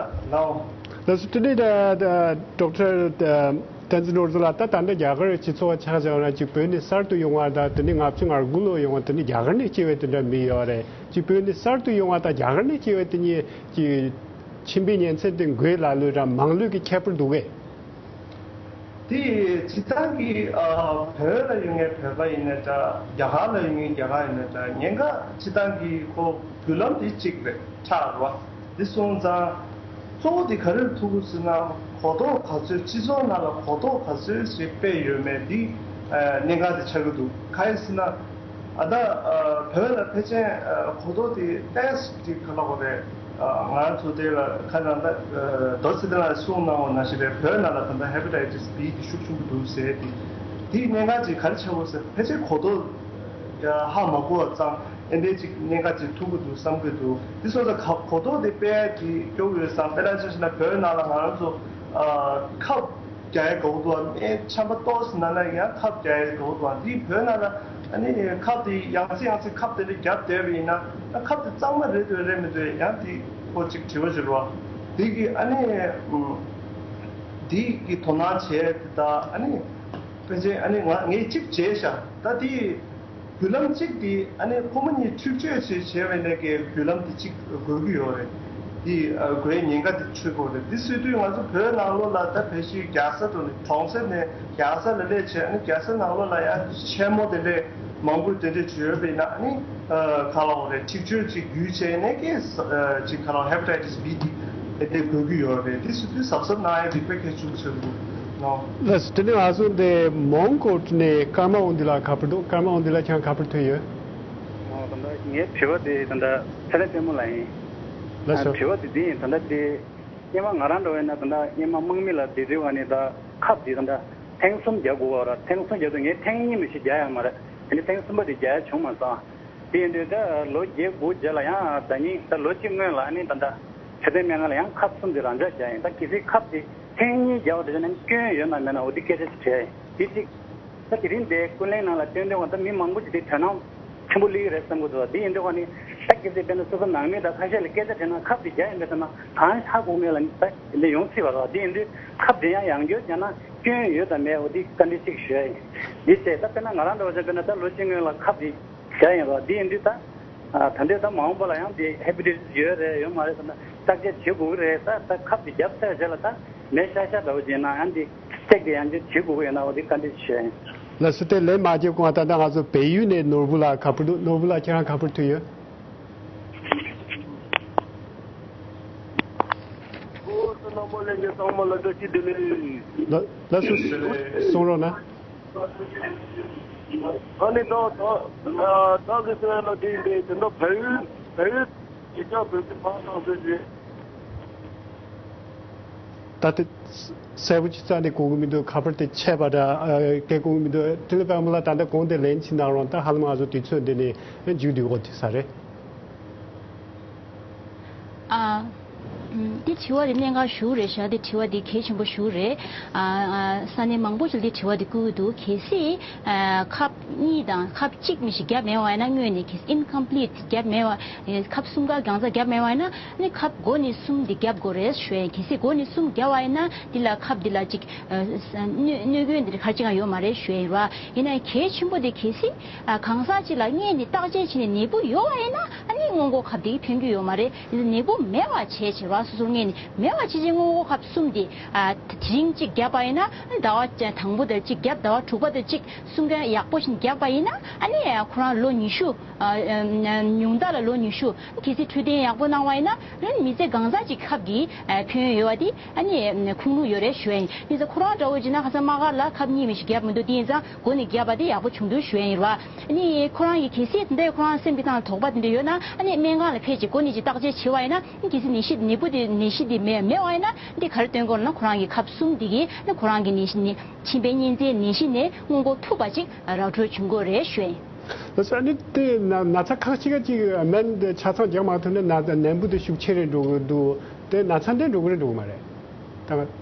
ལའོ། ལགས་སོ། དེ་ནས་ད་ད་ཌོག་ཊར་བསྟན་འཛིན་ནོར་བཟང་ལགས། ད་ད་ལྟ་རྒྱ་གར་སྤྱི་ཚོགས་ཆ་བཞག་ན་ཅིག་བོད་ནས་གསར་དུ་ཡོང་བ་དང་དེ་ནས་ལྔ་བཅུ་ང་དགུ་ལོ་ཡོང་བ་དེ་ནས་རྒྱ་གར་ནས་སྐྱེས་པའི་དེ་འདྲ་མི་ཡོད་རེད། ཅིག་བོད་ནས་གསར་དུ་ཡོང་བ་དང་རྒྱ་གར་ནས་སྐྱེས་པའི་དེ་གཉིས་ཀྱི་ཁྱིམ་པའི་ཉིན་མཚན་དེ་དགོས་ལ་ལོས་ར་མང་ལོས་ཀྱི་ཁྱད་པར་འདུག་གས། དེ་སྤྱིར་བཏང་གི་ཨ་བོད་ལ་ཡོད་མཁན་བོད་པ་ཡིན་ན་འདྲ། རྒྱ་གར་ལ་ཡོད་མཁན་རྒྱ་གར་ཡིན་ན་འདྲ། ཉེན་ཁ་སྤྱིར་བཏང་གི་ཁོ་བརྒྱུད་ལམ་དེ་གཅིག་རེད། ཁྲག་རེད་བ། དེ་སོང་ཙང་གཙོ་བོ་དེ་ག་རེར་ཐུག་གི་ཟེར་ན། གོ་རྟོགས་ག་ཚོད་སྤྱི་ཚོགས་ནང་ལ་གོ་རྟོགས་ག་ཚོད་ཞིག་སྤེལ་ཡོད་མེད་འདི་ཨ་གནད་འགག་དེ་ཆགས་ཀྱི་འདུག་གང་ཡིན་ཟེར་ན། ཨ་ད་ཨ་བོད་ལ་ཕལ་ཆེར་ཨ་གོ་རྟོགས་དེ་ཏོག་ཙམ་ཅིག་ག་ལབ་དགོས་རེད། ཨ་ང་ཚོ་དེ་ལ་ཁ་ནང་ད་ཨ་རྡོ་རྗེ་ལགས་གསུངས་གནང་བ་ནང་བཞིན་རེད། བོད་ནང་ལ་ད་ལྟ་ཧེ་པ་ཊའི་ཊི་སི་བི་དེ་ཤུགས་ཆུང་གི་འདུག་ཟེར་དེ། དེའི་གནད་འགག་ཅིག་ག་རེ་ཆགས་ཀྱི་ཡོད་ཟེར་ན། ཕལ་ཆེར་གོ་རྟོགས་ཧ་མ་གོ་བ་ཙང་ཨེ་འདྲའི་ཅིག་གནད་འགག་ཅིག་ཐུག་གི་འདུག་བསམ་གྱི་འདུག་དེ་སོང་ཙང་གོ་རྟོགས་དེ་སྤེལ་ཡ་ཅིག་སྐྱོ་གི་ཡོད་ཙང་། དཔེར་ན་ཆ་བཞག་ན་བོད་ནང་ལ་ང་རང་ཚོ་ཨ་ཁབ་རྒྱག་ཡ་དགའ་པོ་འདུག་བ། ཨེ་ཆམ་པ་ཏོག་ཙམ་ན་ན་ཡང་ཁབ་རྒྱག་ཡ་དགའ་པོ་འདུག་བ། འདི་བོད་ནང་ལ་ཨ་ནི་ཁབ་དེ་ཡང་སེ་ཡང་སེ་ཁབ་དེ་འདྲ་རྒྱབ་བསྡད་པ་ཡིན་ན། ཨ་ཁབ་དེ་གཙང་མ་རེད་འདོད་རེད་མི་འདོད་ཡང་དེ་ཁོ་ཅིག་དྲི་བ་ཞིག་རེད་བ། འདི་གི་ཨ་ནི་ཨུམ་འདི་གི་དོ་སྣང་བྱས་དེ་ད་ཨ་ནི་ཕལ་ཆེར་ཨ་ནི་ང་ངས་གཅིག་བྱས་ཤག་ད་དེ་བརྒྱུད་ལམ་གཅིག་དེ་ཨ་ནི་ཁོ་མོ་གཉིས་འཁྲུག་སྤྱོད་བྱས་བྱས་པའི་ནས་ཀྱི་བརྒྱུད་ལམ་དེ་གཅིག་དགོས་ཀྱི་ཡོད་རེད། དེ་ཨ་དགོས་ཉེན་ཁ་དེ་འཕྲད་ཀྱི་ཡོད་རེད། དེ་སྲིད་དུས་ང་ཚོ་བོད་ནང་ལོགས་ལ་ད་ཕལ་ཆེར་རྒྱལ་ས་དུ་ནས་གྲོང་གསེབ་ནས་རྒྱལ་ས་ལ་སླེབས་བྱས། ཨ་ནི་རྒྱལ་ས་ནང་ལོགས་ལ་ཡང་ཆེན་མོ་དེ་འདྲས་མང་པོ་དེ་འདྲས་བྱོས་པས་ན། ཨ་ནི་ཨ་ག་ལབ་དགོས་རེད། འཁྲུག་སྤྱོད་ཅིག་བརྒྱུད་བྱས་ནས་ཀྱི་ཨ་ཅིག་ག་ལབ་ཧེ་པ་ཊའི་ཊི་སི་བི་དེ་དེ་དགོས་ཀྱི་ཡོད་རེད། དེ་སྲིད་དུས་གཟབ་གཟབ་གནང་ཡ་དེ་དཔེ་གལ་ཆེན་པོ་ཆགས་འདུག་ནོ། ལགས་སོ། དེ་ནས་ང་ཚོ་འདི་མོན་གྷོ་ནས་ཀརྨ་དབང་འདུས་ལགས་ག་པར་འདུག་ཀརྨ་དབང་འདུས་ལགས་ཁྱེད་རང་ག་པར་ཐོན་ཡོད། ཨོ་ད་ལྟ་ངའི་དྲི་བ་དེ་ད་ལྟ་ཚེ་རིང་བསྟན་འཛིན་ལགས་ཡིན། ལགས་སོ། ཨ་དྲི་བ་དེ་འདི་ཡིན། ད་ལྟ་དེ་སྔོན་མ་ང་རང་འདྲ་བ་ཡིན་ན་ད་ལྟ་སྔོན་མ་དམག་མི་ལ་བསྡད་དུས་ཨ་ནི་ད་ཁབ་དེ་ད་ལྟ་ཐེངས་གསུམ་རྒྱག་དགོས་པ་ར། ཐེངས་གསུམ་རྒྱག་དུས་ངས་ཐེངས་གཉིས་མི་ཞིག་རྒྱག་ཡོད་མ་རེད། དེ་ནས་ཐེངས་གསུམ་པ་དེ་རྒྱག་ཡ་བྱུང་མ་སོང་། དེ་ཡིན་དུས་ད་ལོ་བརྒྱད་དགུ་རྗེས་ལ་ཡང་ཟ་སྙིང་། ད་ལོ་གཅིག་སྔོན་ལ་ཨ་ནི་ད་ལྟ་ཚེ་བརྟན་སྨན་ཁང་ལ་ཡང་ཁབ་གསུམ་དེ་རང་འཇགས་བརྒྱབ་ཡིན། ད་གལ་སྲིད་ཁབ་དེ་ཐེངས་གཉིས་བརྒྱབ་པ་དེ་ཚོ་ནི་སྐྱོན་ཡོད་ན་མེད་ན་འོ་དེ་སྐད་ཆ་ཞིག་དྲིས་ཡིན། དེ་གཅིག་ད་དེ་རིང་འདིའི་ཀུན་གླེང་ནང་ལ་སྟོན་དོན་ད་མི་མང་པོ་ཞིག་དེ་དོ་སྣང་ཆེན་པོ་སླེབས་ཀྱི་རེད་བསམ་གྱི་འདུག་དེ་ཡིན་དུས་ཨ་ནི་ད་གལ་སྲིད་དཔེར་ན་སོ་སོ་ནང་མི་དང་ཁ་ཤས་ལ་སྐད་ཆ་དྲིས་ན་ཁབ་དེ་བརྒྱབ་ཡིན་པས་ཟེར་ན་གང་ཧ་གོ་མེད་ལ་ད་དེ་ཡོང་སྲིད་པ་རེད། དེ་ཡིན་དུས་ཁབ་དེ་ཡང་ཡང་བསྐྱར་བརྒྱབ་ན་སྐྱོན་ཡོད་དམ་མེད་འོ་དེ་བཀའ་འདྲི་གཅིག་ཞུ་ཡ་ཡིན། འདི་བྱས་ད་དཔེར་ན་ང་རང་འདྲ་བ་ཅན་དཔེར་ན་ད་ལོ་གཅིག་སྔོན་ལ་ཁབ་དེ་བཞག་ཡིན་རོགས། འདི་ཡིན་དུས་ད། ཨ་ད་འདོད་ད་མ་འོངས་པ་ལ་ཡང་འདི་ཧེ་པ་ཊའི་ཊི་སི་ཡོད་རེད་ཡོད་མ་རེད་ཟེར་ན་བརྟག་དཔྱད་བྱེད་དགོས་ཀྱི་རེད། ད་ད་ཁབ་དེ་བརྒྱབ་ཚར་རྗེས་ལ་ད་མེ་ཤ་ཤ་འདྲ་བོ་ཅིག་ཡིན་ན་ཡང་འདི་ཅེག་དེ་ཡང་འདི་བྱེད་དགོས་ཀྱི་ཡོད་ན་འོ་འདི་བཀའ་འདྲི་ཞུ་ཡ་ཡིན། ལགས་སོ། དེ་ལན་མ་བརྒྱབ་གོང་ད་ལྟ་ང་ཚོ་བལ་ཡུལ་ནས་ནོར་བུ་ལགས་ག་པར་འདུག་ནོར་བུ་ལགས་ཁྱེད་རང་ག་པར་ཐུག་ཡོད། ཨོ་ཚེ་རྣམ་པ་ལྷན་རྒྱས་ཚང་མ་ལ་བཀྲ་ཤིས་བདེ་ལེགས། ལགས་ལགས་སོ། གསུང་རོགས་གནང་། ཨ་ནི་ད་ད་ད་གི་སེ་ལ་དེ་འདྲའི་དེ་འདྲ་བལ་ཡུལ་བལ་ཡུལ་གྱི་ཆ་བོད་ཀྱི་ཕར་བཏང་ཟེར་གྱི། ད་དེ་གསལ་པོ་ཅིག་རྩ་ནས་གོ་གི་མི་འདུག་ཁ་པར་དེ་ཆད་པ་འདྲ་སྐད་གོ་གི་མི་འདུག་ཊི་ལི་པན་མོ་ལ་ད་ལྟ་གོང་དེ་ལན་ཅིག་གནང་རོགས། ད་ཧ་ལམ་ང་ཚོ་དུས་ཚོད་འདི་ནས་མཇུག་བསྡུ་དགོས་ཐུག་ས་རེད། ཨ། ཨུམ། འདི་དྲི་བ་འདི་གནད་འགག་ཞེ་པོ་རེད་ཤག་འདི་དྲི་བ་འདི་གལ་ཆེན་པོ་ཞེ་པོ་རེད། ཨ། ས་གནས་མང་པོ་ཞིག་འདི་དྲི་བ་འདི་བསྐུར་གྱི་འདུག་གལ་སྲིད། ཨ། ཁབ་གཉིས་དང་ཁབ་གཅིག་མི་ཞིག་བརྒྱབ་མེད་པ་ཡིན་ན། སྔོན་ནས་གལ་སྲིད་ཨིན་ཀམ་པི་ལིཊ་བརྒྱབ་མེད་པ། ཁབ་གསུམ་ཀ་གང་ཟག་བརྒྱབ་མེད་པ་ཡིན་ན། ཨ་ནི་ཁབ་འགོ་ནས་གསུམ་འདི་བརྒྱབ་དགོས་རེད་ཞུ་ཡ་ཡིན། གལ་སྲིད་འགོ་ནས་གསུམ་བརྒྱབ་པ་ཡིན་ན་འདི་ལ་ཁབ་འདི་ལ་གཅིག་ཨ། གནོད་གནོད་སྐྱོན་འདི་ག་གཅིག་ཀྱང་ཡོད་མ་རེད་ཞུ་ཡ་ཡིན་ར། ཡིན་ན་ཡང་གལ་ཆེན་པོ་འདི་གལ་སྲིད། ཨ། གང་ཟག་ཅིག་ལ་སྔོན་ནས་བརྟག་དཔྱད་བྱས་ནས་ནད་འབུ་ཡོད་པ་ཡིན་ན་ཨ་ནི་སྔོན་འགོག་ཁབ་དེ་ཕན་རྒྱུ་ཡོད་མ་རེད། ནད་འབུ་མེད་པ་བྱས་བྱས་ར། སོ་སོ་སྔོན་ནས་མེད་པ་བྱས་བྱས་སྔོན་འགོག་ཁབ་གསུམ་དེ། ཨ། དེ་རིང་གཅིག་བརྒྱབ་པ་ཡིན་ན་ཟླ་བ་དང་པོ་དེར་གཅིག་བརྒྱབ། ཟླ་བ་དྲུག་པ་དེར་གཅིག་གསུམ་ཀ་ཡག་པོ་ཞིག་བརྒྱབ་པ་ཡིན་ན་ཨ་ནི་ཁོ་རང་ལོ་ཉི་ཤུ། ཨ། ཉུང་མཐའ་ལ་ལོ་ཉི་ཤུ། གལ་སྲིད་འཕྲོད་བསྟེན་ཡག་པོ་གནང་བ་ཡིན་ན་མི་ཚེ་གང་ཟག་ཅིག་ཁབ་ཀྱི་ཕན་ཡོན་ཡོད་པ་དེ་ཨ་ནི་ཁུངས་ལུང་ཡོད་རེད་ཞུ་ཡ་ཡིན། ཡིན་ཙང་ཁོ་རང་འདྲ་བོ་བྱས་ན་ཁ་སང་དམག་སྒར་ལ་ཁབ་གཉིས་མི་ཞིག་བརྒྱབ་མི་འདུག་དེ་ཡིན་ཙང་འགོ་ནས་བརྒྱབ་པ་དེ་ཡག་པོ་བྱུང་འདུག་ཞུ་ཡ་ཡིན་ར། ཨ་ནི་ཁོ་རང་གིས་གལ་སྲིད་དེ་འདྲའི་ཁོ་རང་སེམས་ཀྱི་སྟེང་ལ་དོགས་པ་དེ་འདྲ་ཡོད་ན་ཨ་ནི་སྨན་ཁང་ལ་ཕེབས་བྱས་འགོ་ནས་ཅིག་བརྟག་དཔྱད་བྱས་པ་ཡིན་ན་གལ་སྲིད་ནད་གཞི་ནད་འབུ་ དེ་ནད་གཞི་དེ་མེད་མེད་པ་ཡིན་ན་འདི་ག་རེ་སྟོན་གྱི་ཡོད་ན། ཁོ་རང་གི་ཁབ་གསུམ་དེ་གིས་ནི་ཁོ་རང་གི་ནད་གཞི་ནི་མཆིན་པའི་གཉན་ཚད་ནད་གཞི་ནས་སྔོན་འགོག་ཐུབ་པ་ཅིག་ར་འཕྲོད་བྱུང་གི་ཡོད་རེད་ཞུ་ཡ་ཡིན། ལགས་སོ། ཨ་ནི་དེ་ན་ན་ཚ་ཁག་ཅིག་ག་ཅིག་སྨན་དེ་ཆ་ཚང་རྒྱག་མ་ཐུབ་ན་ན་ནད་འབུ་དེ་ཤུགས་ཆེ་རེ་འགྲོ་གི་འདུག་དེ་ན་ཚ་འདི་འགྲོ་གི་རེད་འགྲོ་གི་མ་རེད། ད་ང་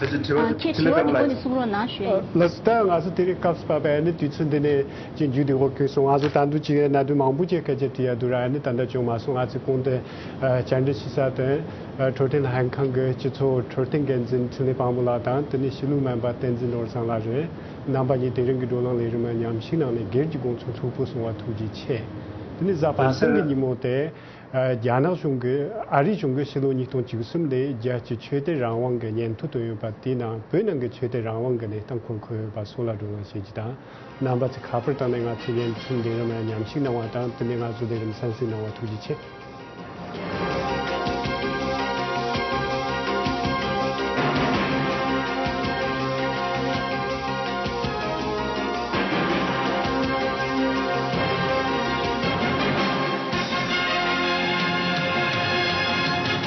ཁྱེད་དྲི་བ་འདི་སྐོར་ནས་གསུང་རོགས་གནང་ཞུ་ཡ་ཡིན། ལགས་སོ། ད་ང་ཚོ་དེ་རིང་སྐབས་སྤར་བའི་ཨ་ནི་དུས་ཚོད་འདི་ནས་ཅིག་མཇུག་བསྡུ་དགོས་སོང་། ང་ཚོ་ད་དུང་ཅིག་གནད་དོན་མང་པོ་ཅིག་སྐད་ཆ་དྲི་ཡ་འདུག་ར། ཨ་ནི་ད་ལྟ་བྱུང་མ་སོང་། ང་ཚོས་གོང་དུ་བཅར་འདྲི་ཞུ་ས་དོན་འཕྲོད་བསྟེན་ལྷན་ཁང་གི་སྤྱི་ཚོགས་འཕྲོད་བསྟེན་འགན་འཛིན་འཕྲིན་ལས་དཔལ་མོ་ལགས་དང་དེ་ནས་ཕྱི་ལུགས་སྨན་པ་བསྟན་འཛིན་ནོར་བཟང་ལགས་རེད། རྣམ་པ་གཉིས་དེ་རིང་གི་བགྲོ་གླེང་ལས་རིམ་མཉམ་ཞུགས་གནང་ནས་སྒེར་གྱི་དགོངས་ཚུལ་ལྷུག་པོ་གསུང་བ་ཐུགས་རྗེ་ཆེ། དེ་ནས་གཟའ་པ་སངས་ཀྱི་ཉིན་མོ་དེ། རྒྱ་ནག་གཞུང་གིས་ཨ་རིའི་གཞུང་གིས་ཕྱི་ལོ་ཉིས་སྟོང་བཅུ་གསུམ་ལོའི་རྒྱལ་སྤྱིའི་ཆོས་དད་རང་དབང་གི་སྙན་ཐོ་བཏོན་ཡོད་པ་དེའི་ནང་བོད་ནང་གི་ཆོས་དད་རང་དབང་གི་གནས་སྟངས་སྐོར་འཁོད་ཡོད་པ་སོགས་ལ་བགྲོ་གླེང་བྱེད་རྒྱུ་དང་། རྣམ་པ་ཚོས་ཁ་པར་བཏང་ནས་ང་ཚོའི་ལས་རིམ་ལས་རིམ་མཉམ་ཞུགས་གནང་བ་དང་དེ་ནས་ང་ཚོའི་ལས་རིམ་གསན་གཟིགས་གནང་བ་ཐུགས་རྗེ་ཆེ།